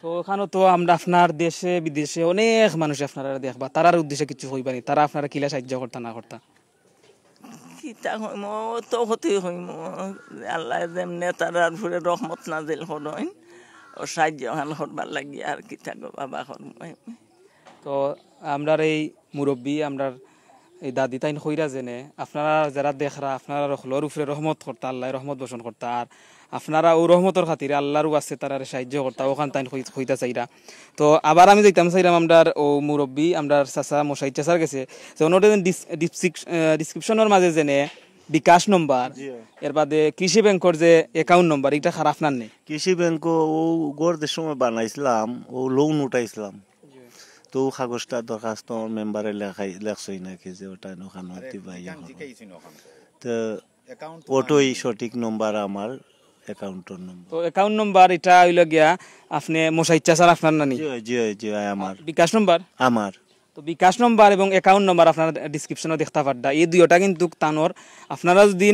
তো অখানো তো আমরা আপনার দেশে বিদেশে অনেক মানুষ আপনারা দেখবা, তারার উদ্দেশ্যে কিছু কইবা নি? তারা আপনারা কিলা সাহায্য করতা না করতা? কিতা কইমু, অত কতই কইমু, আল্লাহ যেমনে তারার উপরে রহমত নাজিল করইন, অউ সাহায্য খান করবার লাগি আর কিতা গো বাবা করমু। তো আমরার এই মুরব্বি, আমরার এই দাদি তাইন কইরা যেনে, আপনারা যারা দেখরা, আপনারা হকলর উপরে রহমত করতা, আল্লায় রহমত বর্ষণ করতা, আর আপনারা অউ রহমতর খাতিরে আল্লাহর ওয়াস্তে তারারে সাহায্য করতা, অখান তাইন কই-, কইতা চাইরা। তো আবার আমি যাইতাম চাইরাম আমরার অউ মুরব্বি, আমরার চাচা, মশাই চাচার গেছে, যে অনো ডিস-, ডিসক্রিপ-, আহ, ডেসক্রিপশনর মাঝে যেনে বিকাশ নম্বর, জি। এর বাদে কৃষি ব্যাংকর যে অ্যাকাউন্ট নম্বর, ইটা খারাপ না নি? কৃষি ব্যাংক অউ ঘর যে সময় বানাইছিলাম, অউ লোন উঠাইছিলাম, তো অউ কাগজটা দরখাস্ত মেম্বারে লেখাই, লেখছই নাকি যে অটা অখানো দিবা ইয়া করো। তো অটাউ সঠিক নম্বর আমার অ্যাকাউন্টর নম্বর। তো অ্যাকাউন্ট নম্বর ইটা অইলো গিয়া আপনে মশাই চাচার আপনার না নি? জি, জি, জি, আমার। বিকাশ নম্বর? আমার। তো বিকাশ নম্বর এবং অ্যাকাউন্ট নম্বর আপনারা ডেসক্রিপশনো দেখতা পাররা। এই দুইটা কিন্তু তানর, আপনারা যদি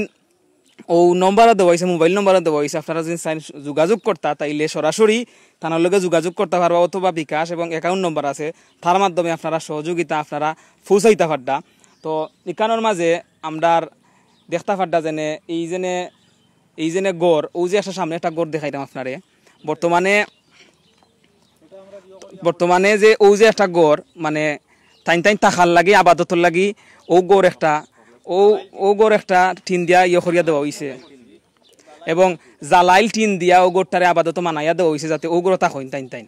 অউ নম্বরও দেওয়া অইছে, মোবাইল নম্বরও দেওয়া অইছে, আপনারা যদি চাইন যোগাযোগ করতা, তাইলে সরাসরি তানর লগে যোগাযোগ করতা পারবা, অথবা বিকাশ এবং অ্যাকাউন্ট নম্বর আছে, তার মাধ্যমে আপনারা সহযোগিতা আপনারা পৌঁছাইতা পাররা। তো ইখানোর মাঝে আমরার দেখতা পাররা যেনে, এই যেনে, এই যেনে ঘর, অউ যে একটা সামনে একটা ঘর দেখাইতাম আপনারে, বর্তমানে বর্তমানে যে অউ যে একটা ঘর, মানে, তাইন তাইন থাকার লাগি, আবাদতর লাগি অউ ঘর একটা, অউ, অউ ঘর একটা টিন দিয়া ইয়ে করিয়া দেওয়া অইছে। এবং জালাইল টিন দিয়া অউ ঘরটারে আবাদত বানাইয়া দেওয়া অইছে, যাতে অউ ঘরো থাকইন তাইন তাইন।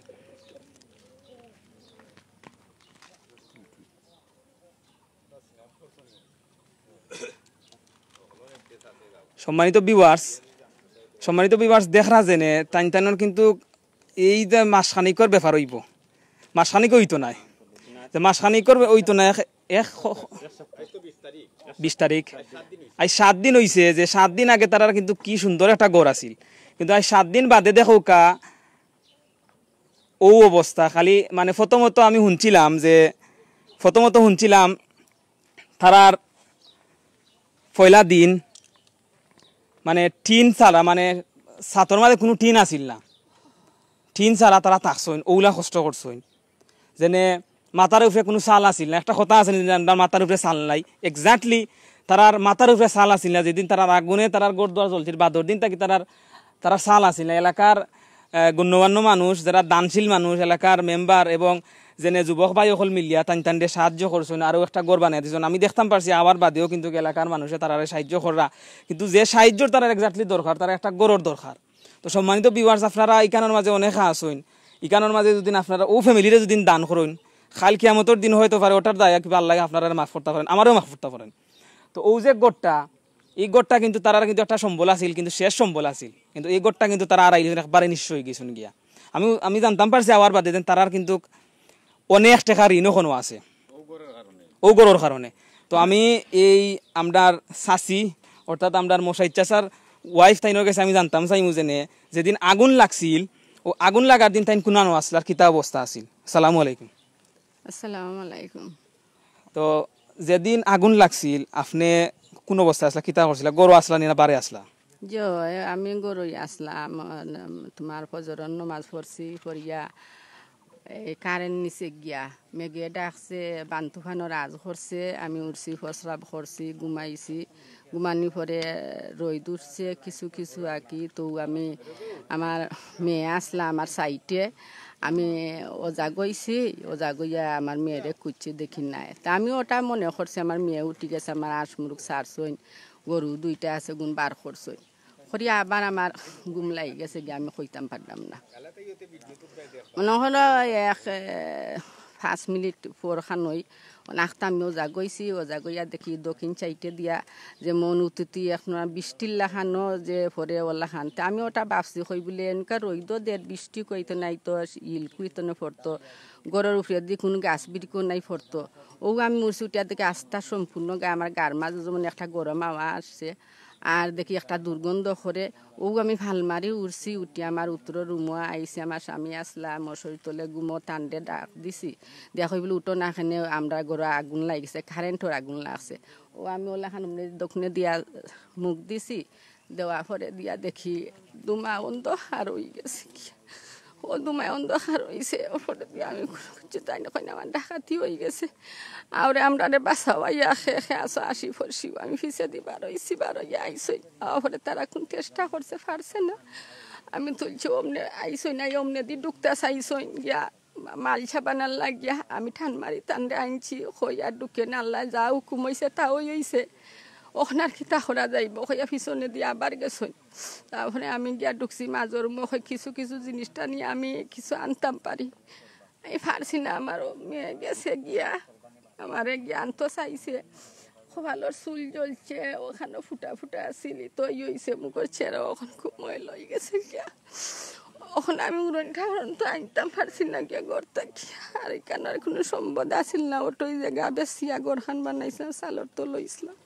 সম্মানিত ভিউয়ার্স, সম্মানিত ভিউয়ার্স, দেখরা যেনে তাইন তাইনর কিন্তু এই যে মাসখানিকর ব্যাপার অইবো, মাসখানিক অইতো নায়, যে মাসখানিকর অইতো নায়, এক, এক খ-, বিশ তারিখ, আইজ সাত দিন অইছে, যে সাত দিন আগে তারার কিন্তু কি সুন্দর একটা ঘর আছিল, কিন্তু আইজ সাত দিন বাদে দেখউক্কা অউ অবস্থা। খালি মানে প্রথমত আমি হুনছিলাম যে, প্রথমত হুনছিলাম তারার পয়লা দিন মানে টিন ছাড়া, মানে ছাতর মাঝে কুনু টিন আছিল না, টিন ছাড়া তারা থাকছইন, অউলা কষ্ট করছইন। যেনে মাথার উপরে কুনু ছাল আছিল না, একটা কথা আছে না যে, "আমরার মাথার উপরে ছাল নাই।" Exactly, তারার মাথার উপরে ছাল আছিল না। যেদিন তারার আগুনে তারার ঘর দুয়ার জ্বলছিল, বাদর দিন থাকি তারার, তারার ছাল আছিল না। এলাকার, আহ, গণ্যমান্য মানুষ, যারা দানশীল মানুষ, এলাকার মেম্বার এবং যেনে যুবক ভাই অকল মিলিয়া তাইন তানরে সাহায্য করছইন, আরও একটা ঘর বানাই দিছইন। আমি দেখতাম পারছি, আমার বাদেও কিন্তু এলাকার মানুষে তারারে সাহায্য কররা, কিন্তু যে সাহায্যর তারার exactly দরকার, তারার একটা ঘরর দরকার। তো সম্মানিত ভিউয়ার্স, আপনারা ইখানর মাঝে অনেকে আছইন, ইখানর মাঝে যদি আপনারা অউ ফ্যামিলিরে যদি দান করইন, কাইল কিয়ামতর দিন অইতো পারে ওটার দায় কিবা আল্লায় আপনারারে মাফ করতা পারেন, আমারেও মাফ করতা পারেন। তো অউ যে ঘরটা, ই ঘরটা কিন্তু তারার কিন্তু একটা সম্বল আছিল, কিন্তু শেষ সম্বল আছিল, কিন্তু ই ঘরটা কিন্তু তারা হারাইলিছইন, একবারে নিঃস্ব অইগেছইন গিয়া। আমি, আমি জানতাম পারছি আওয়ার বাদে যেন তারার কিন্তু অনেক টেকা ঋণ অখনো আছে অউ ঘরর কারণে। তো আমি এই আমরার চাচি, অর্থাৎ আমরার মশাই চাচার wife, তাইনর গেছে আমি জানতাম চাইমু যেনে যেদিন আগুন লাগছিল, অউ আগুন লাগার দিন তাইন কুনানো আছলা আর কিতা অবস্থা আছিল? আসসালামু আলাইকুম। আসসালামু আলাইকুম। তো যেদিন আগুন লাগছিল, আপনে কুন অবস্থায় আছলা, কিতা করছিলা, ঘরো আছলা নি না বারে আছলা? জি, আমি ঘরোই আছলাম। তুমার ফজরর নমাজ পড়ছি, পড়িয়া এই কারেন্ট নিছে গিয়া, মেঘে ডাকছে, বান তুফানো রাজ করছে, আমি উঠছি, প্রস্রাব করছি, ঘুমাইছি, ঘুমানি পরে রইদ উঠছে কিছু কিছু আকি, তো আমি, আমার মেয়ে আছলা আমার সাইডে, আমি অজাগ অইছি, অজাগ অইয়া আমার মেয়েরে খুঁজছি, দেখি নাই। তা আমি ওটা মনে করছি আমার মেয়ে উঠি গেছে, আমার আঁশ মুরুক ছাড়ছইন, গরু দুইটা আছে গুন বার করছইন। করি আবার আমার ঘুম লাগি গেছে গিয়া, আমি কইতাম পারলাম না। মনে হলো এক, এ, পাঁচ মিনিট পর খানই অনাখতা আমি অজাগ অইছি, অজাগ অইয়া দেখি দক্ষিণ সাইডে দিয়া যেমন উতুতি এক নয়া বৃষ্টির লাখানো যে পড়ে অলাখান। তে আমি ওটা ভাবছি কই বুলে এনকা রইদও দের বৃষ্টি কইতো নাই তো ইলকুইতো না পড়তো, ঘরর উপরেদি কুনু গাছ বিরিকও নাই পড়তো। অউ আমি উঠছি উঠিয়া দেখি আস্তা সম্পূর্ণ গায়ে আমার গার মাঝে যেমন একটা গরম হাওয়া আসছে। আর দেখি একটা দুর্গন্ধ করে, অউ আমি ফাল মারি উঠছি, উঠি আমার উত্তর রুমো আইছি, আমার স্বামী আছলা, মশারির তলে ঘুমো, তানরে ডাক দিছি, দিয়া কই বুলে, "উঠো না, কেনে আমরার ঘরো আগুন লাগিছে, কারেন্টর আগুন লাগছে।" অউ আমি অলাখান অমনে দক্ষিণে দিয়া মুখ দিছি, দেওয়া পরে দিয়া দেখি ধুমা অন্ধকার অইগেছে কি। অউ ধুমায় অন্ধকার অইছে, অউ পরে দিয়া আমি কুনু কিছু তাই না কই না, আমার ডাকাতি অইগেছে। আওরে আমরারে বাঁচাও, আইয়া খে খে আছো, আসি পড়ছি, আমি পিছেদি বার অইছি, বার অইয়া আইছইন। আওরে তারা কুন চেষ্টা করছে, পারছে না। আমি তুলছি, অমনে আইছইন, আই অমনেদি ঢুকতা চাইছইন, গিয়া মা-, মাল সাবানার লাগিয়া আমি টান মারি তানরে আনছি, কইয়া ঢুকে না, আল্লায় যা হুকুম অইছে তা অই অইছে। অখন আর কিতা করা যাইবো, কইয়া পিছনেদি আবার গেছইন। তারপরে আমি গিয়া ঢুকছি মাঝর মুখে, কিছু কিছু জিনিসটা নিয়া আমি কিছু আনতাম পারি। আমি পারছি না, আমার মেয়ে গেছে গিয়া, আমারে গিয়া আনতো চাইছে। কপালর চুল জ্বলছে, অখানো ফুটা ফুটা আছিল, তো ই অইছে, মুখর চেহারা অখন খুব ময়লা অইগেছে গিয়া। অখন আমি উড়ন ঠাউরন তো আনতাম পারছি না গিয়া ঘর থাকি। আর ইখানর কুনু সম্বদ আছিল না, অটোই জাগা বেচিয়া ঘরখান বানাইছলাম, চালর তো লইছলাম।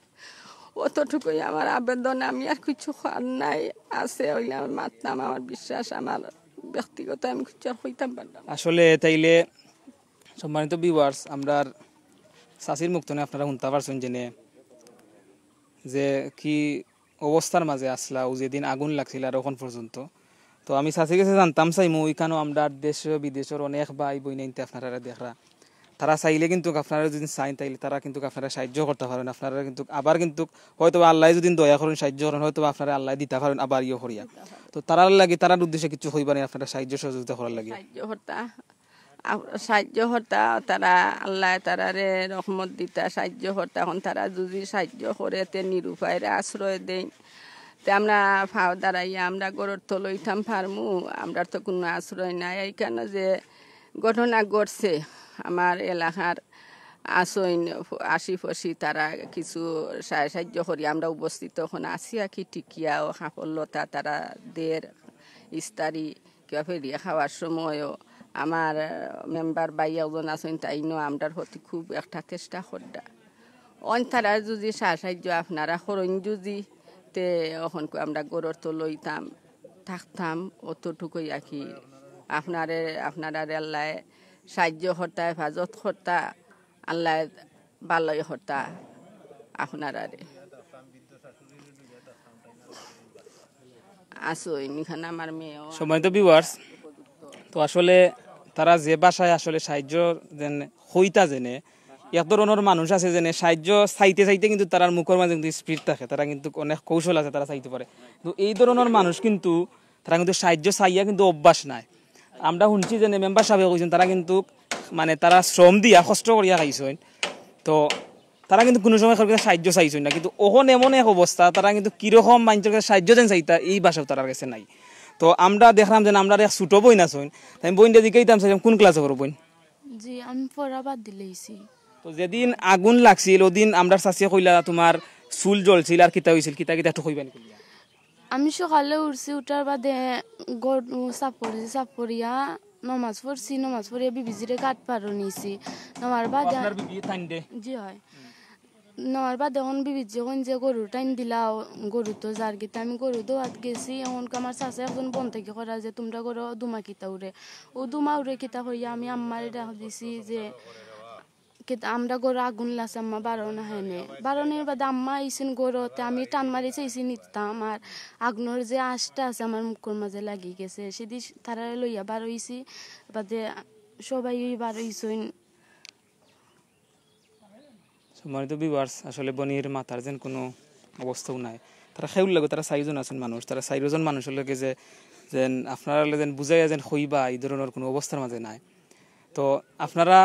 অতটুকুই আমার আবেদন, আমি আর কিছু কওয়ার নাই। আছে অইলে আমি মাততাম, আমার বিশ্বাস, আমার ব্যক্তিগত আমি কিছু আর কইতাম পারলাম না। আসলে তাইলে সম্মানিত ভিউয়ার্স, আমরার চাচির মুখ থনে আপনারা হুনতা পারছইন যেনে যে কি অবস্থার মাঝে আছলা অউ যেদিন আগুন লাগছিল আর অখন পর্যন্ত। তো আমি চাচির গেছে জানতাম চাইমু, ইখানো আমরার দেশ বিদেশর অনেক ভাই বইনাইন্তে আপনারারে দেখরা, তারা চাইলে কিন্তু আপনারা যদি চাইন, তাইলে তারা কিন্তু আপনারা সাহায্য করতা পারইন। আপনারা কিন্তু আবার কিন্তু হয়তো বা আল্লায় যদি দয়া করইন, সাহায্য করইন, হয়তো বা আপনারা আল্লায় দিতা পারইন আবার ইয়ে করিয়া। তো তারার লাগি, তারার উদ্দেশ্যে কিছু কইবা নি, আপনারা সাহায্য সহযোগিতা করার লাগি? সাহায্য করতা, আ-, সাহায্য করতা, তারা, আল্লায় তারারে রহমত দিতা, সাহায্য করতা। এখন তারা যদি সাহায্য করে, তে নিরুপায়রে আশ্রয় দেইন, তে আমরা পাও দাঁড়াইয়া আমরা ঘরর তলো অইতাম পারমু। আমরার তো কুনু আশ্রয় নাই। এইখানো যে ঘটনা ঘটছে, আমার এলাকার আছইন আশি পশি, তারা কিছু সা-, সাহায্য করি। আমরা উপস্থিত অখন আছি আর কি, টিকিয়া ও কাপড় লতা তারা দের, ইস্তারি, কিবা ফেরিয়া খাওয়ার সময়ও আমার, আহ, মেম্বার ভাই একজন আছইন, তাইনও আমরার প্রতি খুব একটা চেষ্টা কররা। অন তারা যদি সা-, সাহায্য আপনারা করইন যদি, তে অখন কু আমরা ঘরর তলো অইতাম, থাকতাম, অতটুকুই আর কি। আপনারে, আপনারারে আল্লায় সাহায্য করতা, হেফাজত করতা, আল্লায় ভালাই করতা আপনারারে। আছইন, ইখান আমার মেয়েও। সম্মানিত ভিউয়ার্স, তো আসলে তারা যে ভাষায় আসলে সাহায্য যেন কইতা যেনে, এক ধরনর মানুষ আছে যেনে সাহায্য চাইতে চাইতে কিন্তু তারার মুখর মাঝে কিন্তু স্পিড থাকে, তারা কিন্তু অনেক কৌশল আছে, তারা চাইতে পারে। তো এই ধরনর মানুষ কিন্তু তারা কিন্তু সাহায্য চাইয়া কিন্তু অভ্যাস নাই। আমরা হুনছি যেনে মেম্বার সাবে কইছইন, তারা কিন্তু মানে তারা শ্রম দিয়া কষ্ট করিয়া খাইছইন, তো তারা কিন্তু কুনু সময় কারোর কাছে সাহায্য চাইছইন না। কিন্তু অখন এমন এক অবস্থা, তারা কিন্তু কিরকম মাইনষর কাছে সাহায্য যেন চাইতা, এই ভাষাও তারার কাছে নাই। তো আমরা দেখলাম যেন আমরার এক ছোট বইন আছইন, তাই আমি বইনরে জিকাইতাম চাইলাম কুন ক্লাসো পড়ো বইন? জি, আমি পড়া বাদ দিলাইছি। তো যেদিন আগুন লাগছিল, ওদিন আমরার চাচিয়ে কইলা তুমার চুল জ্বলছিল আর কিতা অইছিল, কিতা কিতা একটু কইবা নি? আমি সকালে উঠছি, উঠার বাদে ঘর সাফ করছি, সাফ করিয়া নমাজ পড়ছি, নমাজ পড়িয়া বিবিজিরে ঘাট পারো নিছি। নমার বাদে আপনার বিবি তাইন দে? জি অয়। নমার বাদে অখন বিবিজি কইন যে গরু টাইন দিলাও, গরু তো যার গিতা আমি গরু দোয়াত গেছি। অখন আমার চাচা একজন বন থাকি করা যে তুমরা গরু দুমা কিতা উরে, ও দুমা উরে কিতা কইয়া আমি আম্মারে ডাক দিছি যে কিতা, আমরা ঘরো আগুন লাগছে, আম্মা বারো না হেনে। বারো নির বাদে আম্মা আইছইন ঘরো, তে আমি টান মারি চাইছি নিতাম, আর আগুনর যে আঁশটা আছে আমার মুখর মাঝে লাগি গেছে। সেদি তারারে লইয়া বারইছি, বাদে সবাই বারইছইন। সম্মানিত ভিউয়ার্স, আসলে বইনর মাতার যেন কুনু অবস্থাও নাই। তারা কেউর লগে, তারা চাইরজন আছইন মানুষ, তারা চাইরজন মানুষর লগে যে যেন আপনারারে যেন বুঝাইয়া যেন কইবা, এই ধরনর কুনু অবস্থার মাঝে নাই। তো আপনারা,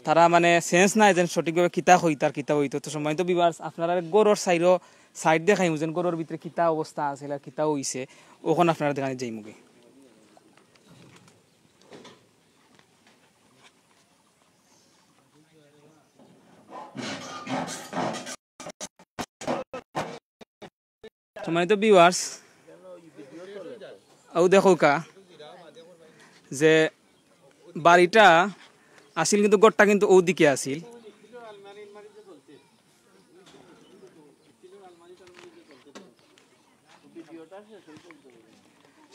তারা মানে সেন্স নাই যেন সঠিকভাবে কিতা কইতা আর কিতা অইতো। তো সম্মানিত ভিউয়ার্স, আপনারারে ঘরর চাইরো সাইড দেখাইমু যেন ঘরর ভিতরে কিতা অবস্থা আছিল আর কিতা অইছে, অখন আপনারারে দেখানি যাইমুগি। সম্মানিত ভিউয়ার্স, অউ দেখউক্কা যে বাড়িটা আছিল, কিন্তু ঘরটা কিন্তু অউ দিকে আছিল।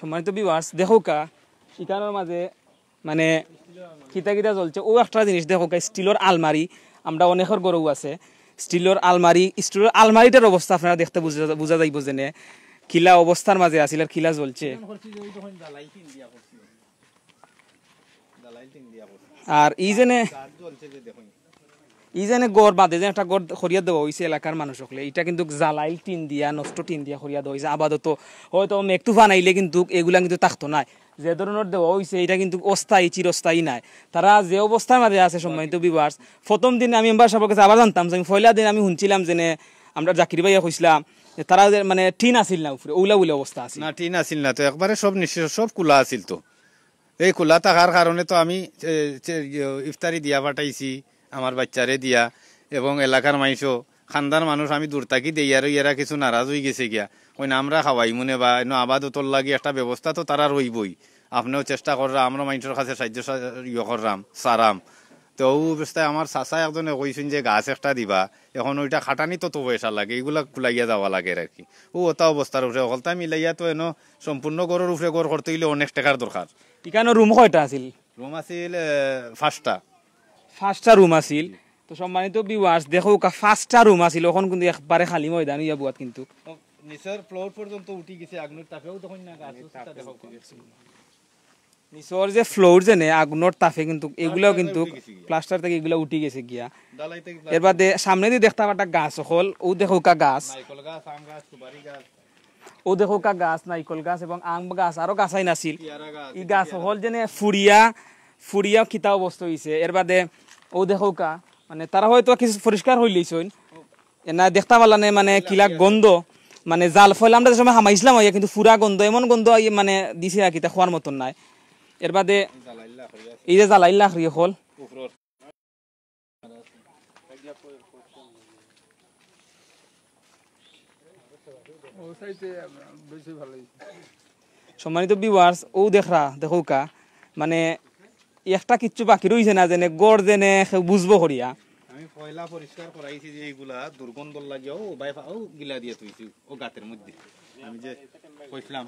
সম্মানিত ভিউয়ার্স, দেখউক্কা ইখানর মাঝে মানে কিতা কিতা জ্বলছে। অউ একটা জিনিস দেখউক্কা, স্টিলর আলমারি। আমরা অনেকর ঘরো আছে স্টিলর আলমারি। স্টিলর আলমারিটার অবস্থা আপনারা দেখতে বুঝা, বুঝা যাইবো যেনে কিলা অবস্থার মাঝে আছিল আর কিলা জ্বলছে। আর ই যেনে, ই যেনে ঘর বাদে যেন একটা ঘর করিয়া দেওয়া অইছে এলাকার মানুষ অকলে, ইটা কিন্তু জালাইল টিন দিয়া, নষ্ট টিন দিয়া করিয়া দেওয়া অইছে। আপাতত হয়তো মেঘ তুফান আইলে কিন্তু এগুলা কিন্তু থাকতো নায়। যে ধরনর দেওয়া অইছে, ইটা কিন্তু অস্থায়ী, চিরস্থায়ী নায়। তারা যে অবস্থার মাঝে আছে, সম্মানিত ভিউয়ার্স, প্রথম দিন আমি মেম্বার সাবর কাছে আবার জানতাম যে আমি পয়লা দিন আমি হুনছিলাম যেনে আমরা জাকির ভাইয়ে কইছিলা যে তারা যে মানে টিন আছিল না উপরে, অউলা অউলা অবস্থা আছিল। না, টিন আছিল না তো, একবারে সব নিঃশেষ, সব কুলা আছিল তো। এই কুলা থাকার কারণে তো আমি, এ, চে-, ইয়ে, ইফতারি দিয়া পাঠাইছি আমার বাইচ্চারে দিয়া, এবং এলাকার মাইনষও, খান্দার মানুষ আমি দূর থাকি দেই, আর এরা কিছু নারাজ অইগেছে গিয়া, কইন আমরা খাওয়াইমু নে বা এনো আবাদতর লাগি একটা ব্যবস্থা তো তারার অইবই। আপনেও চেষ্টা কররা, আমরা মাইনষর কাছে সাহায্য সা-, ইয়ে কররাম, চারাম। তো অউ অবস্থায় আমার চাচা একজনে কইছইন যে গাছ একটা দিবা, এখন ওইটা খাটানি তো, তো পয়সা লাগে, ইগুলা কুলাইয়া যাওয়া লাগের আর কি। অউ অতা অবস্থার উপরে হকলতা মিলাইয়া তো এনো সম্পূর্ণ ঘরর উপরে ঘর করতে অইলে অনেক টেকার দরকার। ইখানো রুম কয়টা আছিল? রুম আছিল, এ, পাঁচটা। পাঁচটা রুম আছিল। তো সম্মানিত ভিউয়ার্স, দেখউক্কা পাঁচটা রুম আছিল, অখন কিন্তু একবারে খালি ময়দান অইয়া বওয়াত কিন্তু। তো নিচর ফ্লোর পর্যন্ত উঠি গেছে আগুনর তাপে, অউ দেখইন না গাছ উঠি গেছে। নিচর যে ফ্লোর যেনে আগুনর তাপে কিন্তু এগুলাও কিন্তু প্লাস্টার থাকি এগুলা উঠি গেছে গিয়া। এর বাদে সামনেদি দেখতাম একটা গাছ অকল, অউ দেখউক্কা গাছ। নাইকল গাছ, আম গাছ, সুপারি গাছ। অউ দেখউক্কা গাছ, নাইকল গাছ এবং আম গাছ, আরো গাছ আইন আছিল। ই গাছ হকল যেনে ফুড়িয়া, ফুড়িয়া কিতা অবস্থা অইছে। এর বাদে অউ দেখউক্কা, মানে, তারা হয়তো কিছু পরিষ্কার অইলাইছইন। এনা দেখতা পারলানে, মানে, কিলা গন্ধ, মানে, জাল ফয়লা আমরা যে সময় হামাইছলাম অইয়া, কিন্তু ফুরা গন্ধ, এমন গন্ধ আই, মানে, দিছে আর কি, তা খওয়ার মতন নায়। এর বাদে এই যে জ্বালাইল লাকড়ি হকল। সম্মানিত viewers, অউ দেখরা, দেখউক্কা, মানে, একটা কিচ্ছু বাকি রইছে না, যেনে গড় যেনে কেউ বুঝবো করিয়া। আমি পয়লা পরিষ্কার করাইছি যে এইগুলা দুর্গন্ধর লাগিয়া, ও ভাই, ও গিলা দিয়া থইছি, ও গাতের মধ্যে। আমি যে কইছিলাম।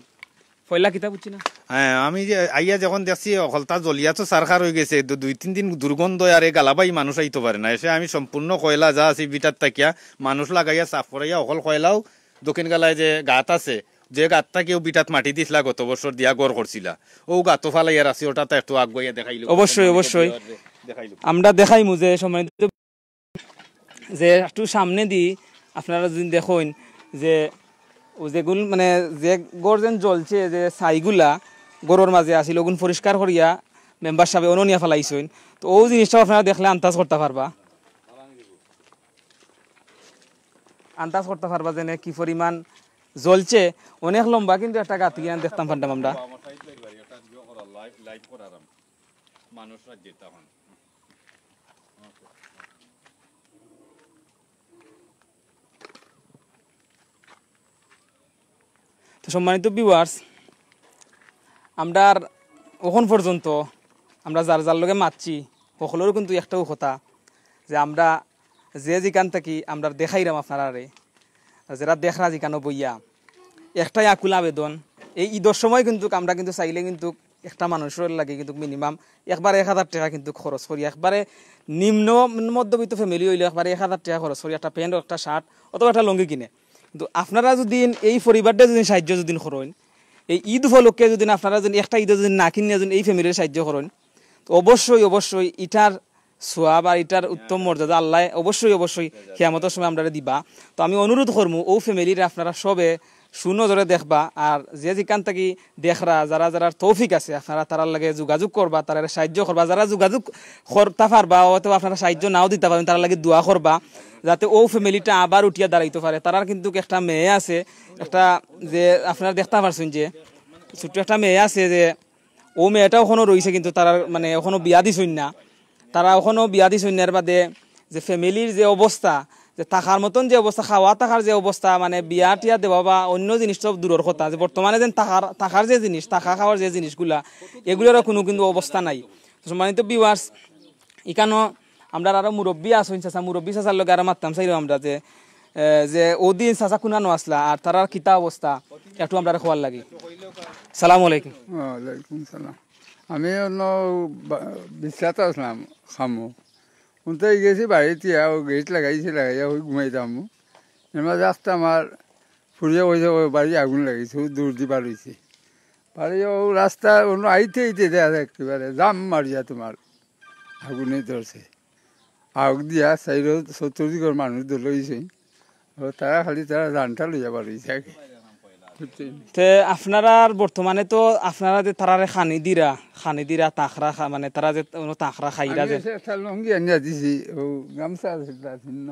পয়লা কিতা বুঝছি না? হ্যাঁ, আমি যে আইয়া যখন দেখছি, হকলতা জ্বলিয়া তো ছারখার অইগেছে, দু-, দুই তিন দিন দুর্গন্ধ, আর এ গালাবায় মানুষ আইতো পারে না। এসে আমি সম্পূর্ণ কয়লা যা আছে ভিটাত থাকিয়া মানুষ লাগাইয়া সাফ করাইয়া হকল কয়লাও দক্ষিণ গালায় যে গাত আছে, যে গাতটা কেউ ভিটাত মাটি দিছলা গত বছর দিয়া ঘর করছিলা, অউ গাতো ফালাইয়া রাখছি, ওটা তো একটু আগুয়াইয়া দেখাইলো। অবশ্যই, অবশ্যই। দেখাইলো। আমরা দেখাইমু যে সম্মানিত যে একটু সামনেদি আপনারা যদি দেখইন যে ও যেগুন মানে যে গড় যেন জ্বলছে, যে ছাইগুলা গড়র মাঝে আছিল, ওগুন পরিষ্কার করিয়া মেম্বার সাবে অনো নিয়া ফালাইছইন। তো অউ জিনিসটা আপনারা দেখলে আন্দাজ করতা পারবা, আন্দাজ করতা পারবা যেনে কি পরিমাণ জ্বলছে। অনেক লম্বা কিন্তু একটা গাত, ইখান দেখতাম পারতাম আমরা। মানুষ রাজ্যের তখন। তো সম্মানিত viewers, আমরার অখন পর্যন্ত আমরা যার যার লগে মাতছি, হকলরও কিন্তু একটাউ কথা যে আমরা যে যেখান থাকি আমরা দেখাইরাম আপনারারে, আর যেরা দেখরা যেখানো বইয়া, একটাই আকুল আবেদন, এই ঈদর সময় কিন্তু আমরা কিন্তু চাইলে কিন্তু একটা মানুষর লাগি কিন্তু minimum একবারে এক হাজার টেকা কিন্তু খরচ করি, একবারে নিম্ন মধ্যবিত্ত family অইলে একবারে এক হাজার টেকা খরচ করি একটা pant, একটা shirt অথবা একটা লুঙ্গি কিনে। কিন্তু আপনারা যদি এই পরিবারটা যদি সাহায্য যদি করইন, এই ঈদ উপলক্ষে যদি আপনারা যদি একটা ঈদে যদি না কিনিয়া যদি এই family-র সাহায্য করইন, তো অবশ্যই, অবশ্যই ইটার সওয়াব আর ইটার উত্তম মর্যাদা আল্লায় অবশ্যই, অবশ্যই কিয়ামতর সময় আমরারে দিবা। তো আমি অনুরোধ করমু, অউ family-রে আপনারা সবে সুনজরে দেখবা, আর যে যেখান থাকি দেখরা, যারা যারার তৌফিক আছে, আপনারা তারার লগে যোগাযোগ করবা, তারারে সাহায্য করবা। যারা যোগাযোগ করতা পারবা, অথবা আপনারা সাহায্য নাও দিতা পারইন, তারার লাগি দোয়া করবা, যাতে অউ family-টা আবার উঠিয়া দাঁড়াইতো পারে। তারার কিন্তু একটা মেয়ে আছে, একটা যে আপনারা দেখতা পারছইন যে ছোট্ট একটা মেয়ে আছে, যে অউ মেয়েটা অখনো রইছে, কিন্তু তারার মানে অখনো বিয়া দিছইন না, তারা অখনো বিয়া দিছইন না। এর বাদে যে family-র যে অবস্থা, যে থাকার মতন যে অবস্থা, খাওয়া থাকার যে অবস্থা, মানে বিয়া টিয়া দেওয়া বা অন্য জিনিস তো দূরর কথা, যে বর্তমানে যেন থাকার, থাকার যে জিনিস, থাকা খাওয়ার যে জিনিসগুলা, এগুলারও কুনু কিন্তু অবস্থা নাই। তো সম্মানিত viewers, ইখানো আমরার আরো মুরব্বি আছইন চাচা, মুরব্বি চাচার লগে আরো মাততাম চাইরাম আমরা যে, এ, যে অউ দিন চাচা কুনানো আছলা আর তারার কিতা অবস্থা, একটু আমরারে কওয়ার লাগি। সালামু আলাইকুম। ওয়ালাইকুম সালাম। আমি অনো বা-, বিশ্রাত আছলাম, খামো। উনতে গেছি বাড়িত, ইয়া, ও gate লাগাইছে, লাগাইয়া অউ ঘুমাইতাম। এর মাঝে আস্তে আমার ফুড়িয়ে কইছে, "ওই বাড়ি আগুন লাগিছে", অউ দৌড় দি বার অইছে। বাড়ি অউ রাস্তা অনো আইতে আইতে দেখা যায় একেবারে জাম মারিয়া তোমার আগুনে ধরছে। আউক দিয়া চাইরো চতুর্দিকর মানুষ দল অইছে। ও তারা খালি তারা জানটা লইয়া বার অইছে আগে। তে আপনারার বর্তমানে তো আপনারা যে তারারে খানি দিরা, খানি দিরা তাকরা খা-, মানে তারা যে অনো তাকরা খাইরা আমি যে এসে একটা লুঙ্গি আনিয়া দিছি, অউ গামছা আছে তার ভিন্ন।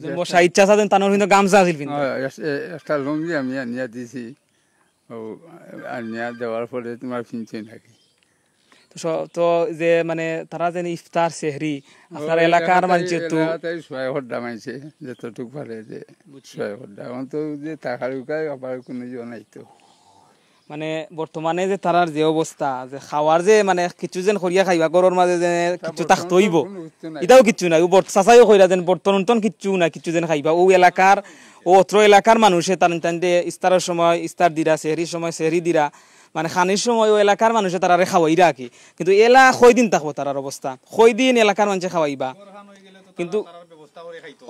যে মশাই ইচ্ছা সাথে তানোর কিন্তু গামছা আছিল কিন্তু। হ্যাঁ, এস-, এ-, একটা লুঙ্গি আমি আনিয়া দিছি। ও আনিয়া দেওয়ার পরে তোমার ফিনছে নাকি? তো স-, তো যে মানে তারা যেন ইফতার সেহরি, আপনার ও, এলাকার এলাকাতে, মানুষে তো এলাকাতে ছয় ঘর দামাইছে, যতটুক পারে যে বুঝছি। ছয় ঘর দাম। এখন তো যে থাকার উপায় আবার কোনো ইয়ে নাই তো। মানে বর্তমানে যে তারার যে অবস্থা, যে খাওয়ার যে মানে কিছু যেন করিয়া খাইবা, ঘরর মাঝে যে তা কিছু বর্তমান থাকতো তো অইবো, কোনো কিছু নাই। ইটাও কিচ্ছু নাই। ও বর্ত-, চাচাইও কইরা যেন বর্তমান উন্তন কিচ্ছু নাই, কিচ্ছু যেন খাইবা। ও এলাকার, ও অত্র এলাকার মানুষে তান তান যে ইফতারের সময় ইফতার দিরা, সেহরির সময় সেহরি দিরা, মানে খানির সময় ও এলাকার মানুষে তারারে খাওয়াইরা আর কি। কিন্তু এলা কয়দিন থাকবো তারার অবস্থা? কয়দিন এলাকার মানুষে খাওয়াইবা? কিন্তু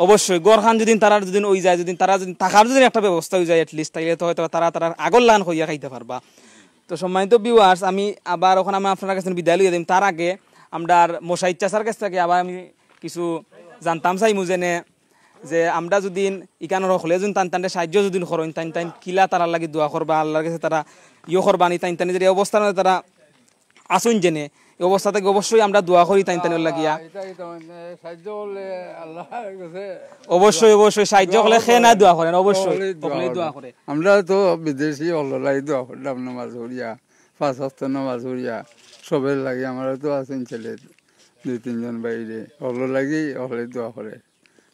অবশ্যই ঘরখান যদি তারার যদি অই যায়, যদি তারা যদি থাকার যদি একটা ব্যবস্থা অই যায় at least, তাইলে তো হয়তো তারা তারার আগর লাখান করিয়া খাইতা পারবা। তো সম্মানিত viewers, আমি আবার অখন আমি আপনারার কাছে বিদায় লইয়া দিম। তার আগে আমরার মশাই চাচার কাছ থাকি আবার আমি কিছু জানতাম চাইমু যেনে যে আমরা যদি ইখানর হকলে যদি তান তানরে সাহায্য যদি করইন, তাইন তাইন কিলা তারার লাগি দোয়া করবা, আল্লাহর গেছে তারা ইয়ে করবা নি, তাইন তাইন যে অবস্থার মাঝে তারা আছইন যেনে, এই অবস্থা থাকি অবশ্যই আমরা দোয়া করি তাইন তাইনর লাগিয়া। অবশ্যই, অবশ্যই সাহায্য করলে কে না দোয়া করেন, অবশ্যই হকলেই দোয়া করে। আমরা তো বিদেশি, হকলর লাগি দোয়া করলাম, নামাজ পড়িয়া, পাঁচ ওয়াক্ত নামাজ পড়িয়া, সবের লাগি। আমরা তো আছইন ছেলে দুই তিনজন বাইরে, হকলর লাগি হকলেই দোয়া করে।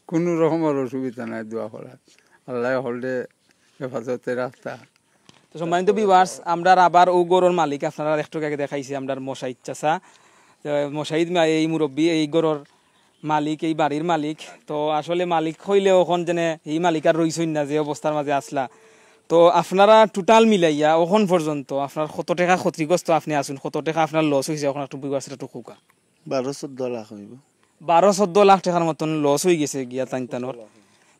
কুনু রকমর অসুবিধা নাই দোয়া করার। আল্লাহ হকলরে হেফাজতে রাখতা। তো সম্মানিত ভিউয়ার্স, আমরার আবার অউ ঘরর মালিক আপনারারে একটু আগে দেখাইছি, আমরার মশাইদ চাচা। তো মশাইদ মা-, এই মুরব্বি, এই ঘরর মালিক, এই বাড়ির মালিক। তো আসলে মালিক কইলে অখন যেনে এই মালিক আর রইছইন না, যে অবস্থার মাঝে আছলা। তো আপনারা টোটাল মিলাইয়া অখন পর্যন্ত আপনার কত টেকা ক্ষতিগ্রস্ত আপনে আছইন, কত টেকা আপনার লস অইছে, অখন একটু ভিউয়ার্সরে একটু কউক্কা। বারো চৌদ্দ লাখ অইবো। বারো চৌদ্দ লাখ টেকার মতন লস অইগেছে গিয়া তাইন তানর।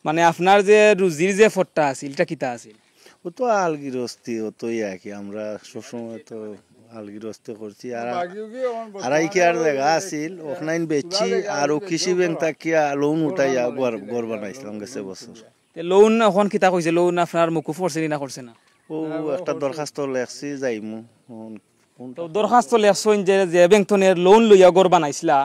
মানে আপনার যে রুজির যে পথটা আছিল, ইটা কিতা আছিল? ও তো আলগিরস্তি, ও তো ইয়া কি, আমরা সবসময় তো আলগিরস্তি করছি। আর আড়াই কিয়ার জাগা আছিল, অখানাইন বেচছি, আর ও কৃষি ব্যাংক থাকিয়া লোন উঠাইয়া ঘর, ঘর বানাইছিলাম গেছে বছর। তে লোন অখন কিতা কইছে? লোন আপনার মকুফ করছে নি না করছে না? ও একটা দরখাস্ত লেখছি, যাইমু। অখন তো দরখাস্ত লেখছইন যে, যে ব্যাংক থনে লোন লইয়া ঘর বানাইছিলা,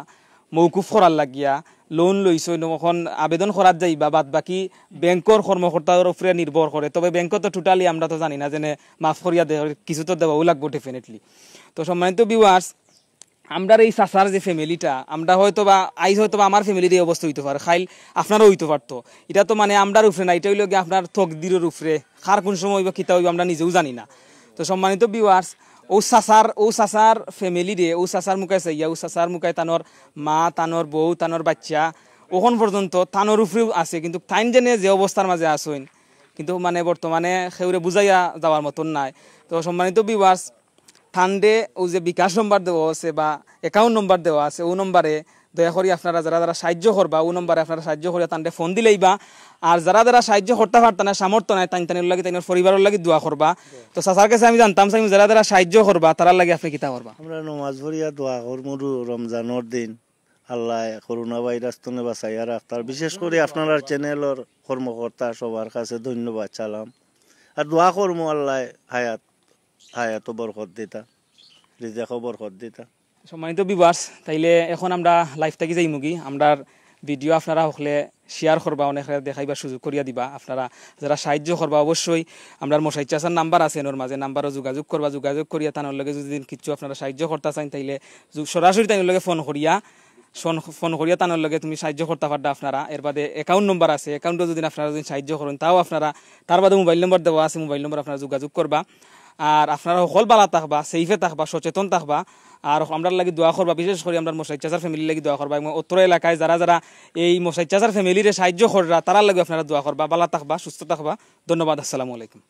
মৌকুফ করার লাগিয়া লোন লইছইন, অখন আবেদন করাত যাইবা, বাদ বাকি ব্যাংকর কর্মকর্তার উপরে নির্ভর করে। তবে ব্যাংক তো টোটালি আমরা তো জানি না, যেনে মাফ করিয়া দে, কিছু তো দেওয়াও লাগবো definitely। তো সম্মানিত ভিউয়ার্স, আমরার এই চাচার যে ফ্যামিলিটা, আমরা হয়তো বা আইজ হয়তো বা আমার ফ্যামিলির এই অবস্থা অইতো পারে, কাইল আপনারও অইতো পারতো। ইটা তো মানে আমরার উপরে না, ইটা অইলো গিয়া আপনার তকদিরর উপরে। কার কুন সময় অইবো, কিতা অইবো, আমরা নিজেও জানি না। তো সম্মানিত ভিউয়ার্স, অউ চাচার, অউ চাচার ফ্যামিলিরে, অউ চাচার মুখায় চাইয়া, অউ চাচার মুখায় তানর মা, তানর বউ, তানর বাইচ্চা, অখন পর্যন্ত তানর উপরেউ আছে, কিন্তু তাইন যেনে যে অবস্থার মাঝে আছইন, কিন্তু মানে বর্তমানে কেউরে বুঝাইয়া যাওয়ার মতন নাই। তো সম্মানিত ভিউয়ার্স, তানরে অউ যে বিকাশ নম্বর দেওয়া আছে বা অ্যাকাউন্ট নম্বর দেওয়া আছে, অউ নম্বরে দয়া করি আপনারা যারা যারা সাহায্য করবা, অউ নম্বরে আপনারা সাহায্য করিয়া তানরে ফোন দিলাইবা। আর যারা যারা সাহায্য করতা পারতা না, সামর্থ্য নাই, তাইন তাইনর লাগি, তাইনর পরিবারর লাগি দোয়া করবা। তো চাচার গেছে আমি জানতাম চাইমু, যারা যারা সাহায্য করবা, তারার লাগি আপনে কিতা করবা? আমরা নমাজ পড়িয়া দোয়া করমু রু-, রমজানর দিন। আল্লায় করোনা ভাইরাস থনে বাঁচাইয়া রাখতা। আর বিশেষ করি আপনারার চ্যানেলর কর্মকর্তা সবার কাছে ধন্যবাদ, সালাম। আর দোয়া করমু আল্লায় হায়াত, হায়াতো বরকত দিতা, রিজেকো বরকত দিতা। সম্মানিত ভিউয়ার্স, তাইলে অখন আমরা লাইভ থাকি যাইমুগি। আমরার ভিডিও আপনারা হকলে শেয়ার করবা, অনেকরে দেখাইবার সুযোগ করিয়া দিবা। আপনারা যারা সাহায্য করবা, অবশ্যই আমরার মশাইদ চাচার নাম্বার আছে এনর মাঝে, নাম্বারো যোগাযোগ করবা। যোগাযোগ করিয়া তানর লগে যদি কিচ্ছু আপনারা সাহায্য করতা চাইন, তাইলে যু-, সরাসরি তানর লগে ফোন করিয়া, ফোন, ফোন করিয়া তানর লগে তুমি সাহায্য করতা পারবা আপনারা। এর বাদে অ্যাকাউন্ট নম্বর আছে, অ্যাকাউন্টো যদি আপনারা যদি সাহায্য করইন, তাও আপনারা, তার বাদে মোবাইল নম্বর দেওয়া আছে, মোবাইল নম্বর আপনারা যোগাযোগ করবা। আর আপনারা হকল বালা থাকবা, সেফে থাকবা, সচেতন থাকবা। আর আমরার লাগি দোয়া করবা, বিশেষ করি আমরার মশাইদ চাচার ফ্যামিলির লাগি দোয়া করবা। এবং অত্র এলাকায় যারা যারা এই মশাইদ চাচার ফ্যামিলিরে সাহায্য কররা, তারার লাগি আপনারা দোয়া করবা। বালা থাকবা, সুস্থ থাকবা। ধন্যবাদ, আসসালামু আলাইকুম।